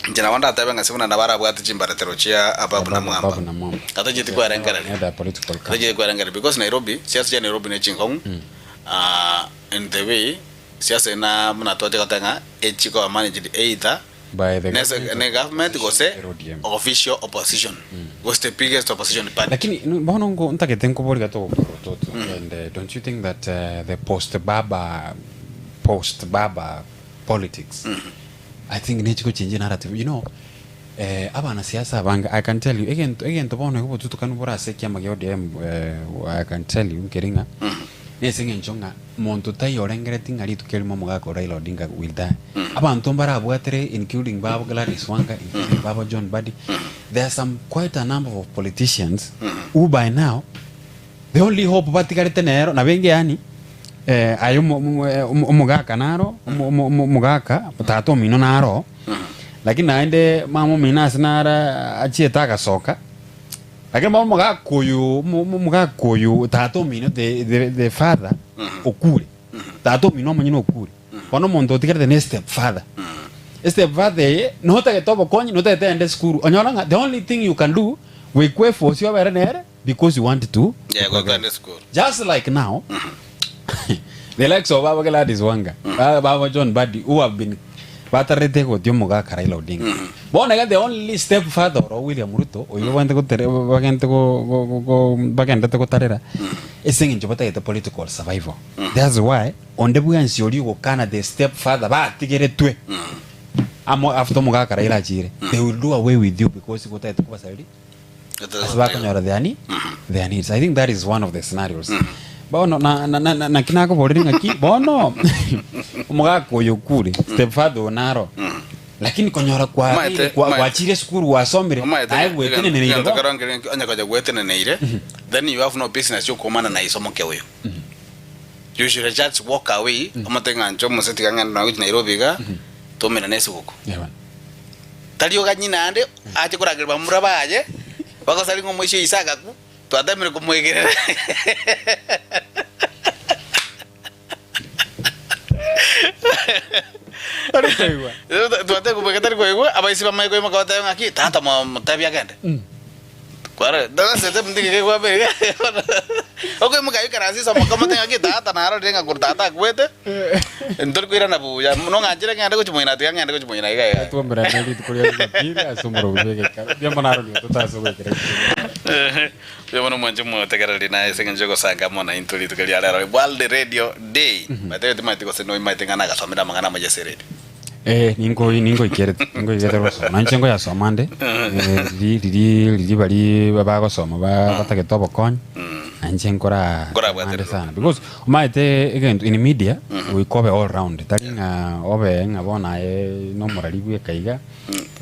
inche nabo ndatebe ng'a Sifuna nabo arabwate chimbaratero chia Ababu na Mwamba. Ababu na Mwamba. Atacheti kwerengereria. Had a political career. Atacheti kwerengereria because Nairobi, siasa chia Nairobi ne chinkong'u. In the way siasa ena buna twacha goteba ng'a echikoba managed either By the Nese government ne government gose ODM. official opposition gose the biggest opposition party. Lakini nu- bono ngo ntagete nkobori gato toto and don't you think that the post baba post baba politics I think nechi gochenji narrative you know eh, abana siasa abange I can tell you egento egento bono igo botutukanu bore ase ekiama gia ODM eh, I can tell you nkeri ng'a nese eng'encho ng'a Monto taiyo orengeretie ng'a rituko erimo omogaka o Raila Odinga will die. Abanto mbarabwatere including babo Gladys Wanga, including babo John Mbadi. There are some quite a number of politicians who by now the only hope batigarete nero nabo enga yaani eh, aye omo- omo- eh, omo- omogaka naro omo- omo- omo- omogaka tata omino naro lakini naende mama omino ase nara achiete agasoka Lakini bono omogaka oyo omo- omo- omogaka oyo tata omino the, the, the father okure tata omino omonyene okure bono omonto otigarete ne step father step father eye notagete obokonyi notagete aende esukuru onyora ng'a the only thing you can do goikwa eforce obere nere because you want to Yeah, goika ende esukuru. just like now the likes of baba Gladys Wanga ba- baba John Mbadi who have been batarete gotia omogaka Raila Odinga bono iga the only step further oro William Ruto oyio bagente gotere bagente go- go- go- go- bagendete gotarera ase eng'encho batagete political survival that's why onde bwensi oria ogokana the step further batigeretwe amo after omogaka Raila achire they will do away with you because gotagete kobasareria ase bakonyora their nee- their needs i think that is one of the scenarios bono na- na- na- na- naki nakoborire ng'aki bono omogaka oyo okure step father oyo naro Lakini konyora Omanyete- kwabeire kwa- omanyete- gwachire esukuru gwasomire Omanyete naye gweteneneire egento bono. kero nkere onye konya gweteneneire then you have no business yokomana na iso moke oyo. You should just walk away omote ng'a inche omose tiga ng'ende nonya gochia Nairobi iga tomerane esuguku. Tari oganyie naende ache korageria bamura baye bagosari ng'a omoisia oise agakwa twatemire komoegerera. Tari koigwa. Twatebire komoegera tari koigwa abaisia bamanye koimoka batebe ng'aki tata motebi agende. Kware togosete ndigige kwabere okoimoka oikaranse ase omoka omote ng'aki tata narorire ng'a korwa tata akwete ntori koirana buya nong'anchire ng'ende gochia moino tiga ng'ende gochia moino iga iga. Twaumerane rituko ria Jumapili ase omorobio bw'egekaro. Mbuya mono Aaron ototase goikera rituko ria rero. Mbuya mono mwanche motegereri naye ase eng'encho y'ogosanga amo naintwe rituko ria rero World Radio Day. By the way timanyeti gose noimaete ng'a nagasomire amang'ana amaya ase eredio. Eh, ninkoi ningoikerete ningoikerete gosoma nainche ngoyasoma nde eh, riri riri riri bari bagosoma ba batagete obokonyi nainche nkora Nkorabwatererwa. ande sana because omanyete egento in media goika obe all round tari ng'a obe ng'a bono aye nomorari bweka iga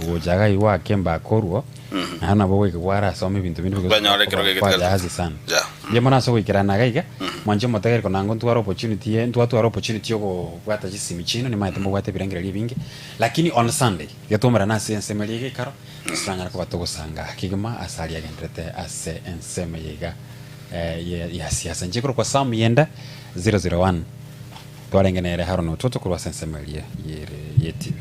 ogocha iga igo ake mbakorwo naende nabo ogoika kwarasoma ebinto binde because Kwanyora ekero kwa- gegetigara. kwajahazi sana Yeah. Mbuya mono ase ogoikerana iga iga, mwanche omotegereri konango ntware opportunity ye, ntwatwara opportunity yokobwata chisimi chiaino, nimanyete mobwate ebirengererio ebinge, lakini on Sunday, iga twaumerane ase ensemo eria y'egeikaro, ase toranyare koba togosanga kegima ase aria agenderete ase ensemo eye iga ye ya siasa. Inche korokwa Sam Yenda 001, twarenge nere Haron Ototo korwa ase ensemo eria yere ye TV.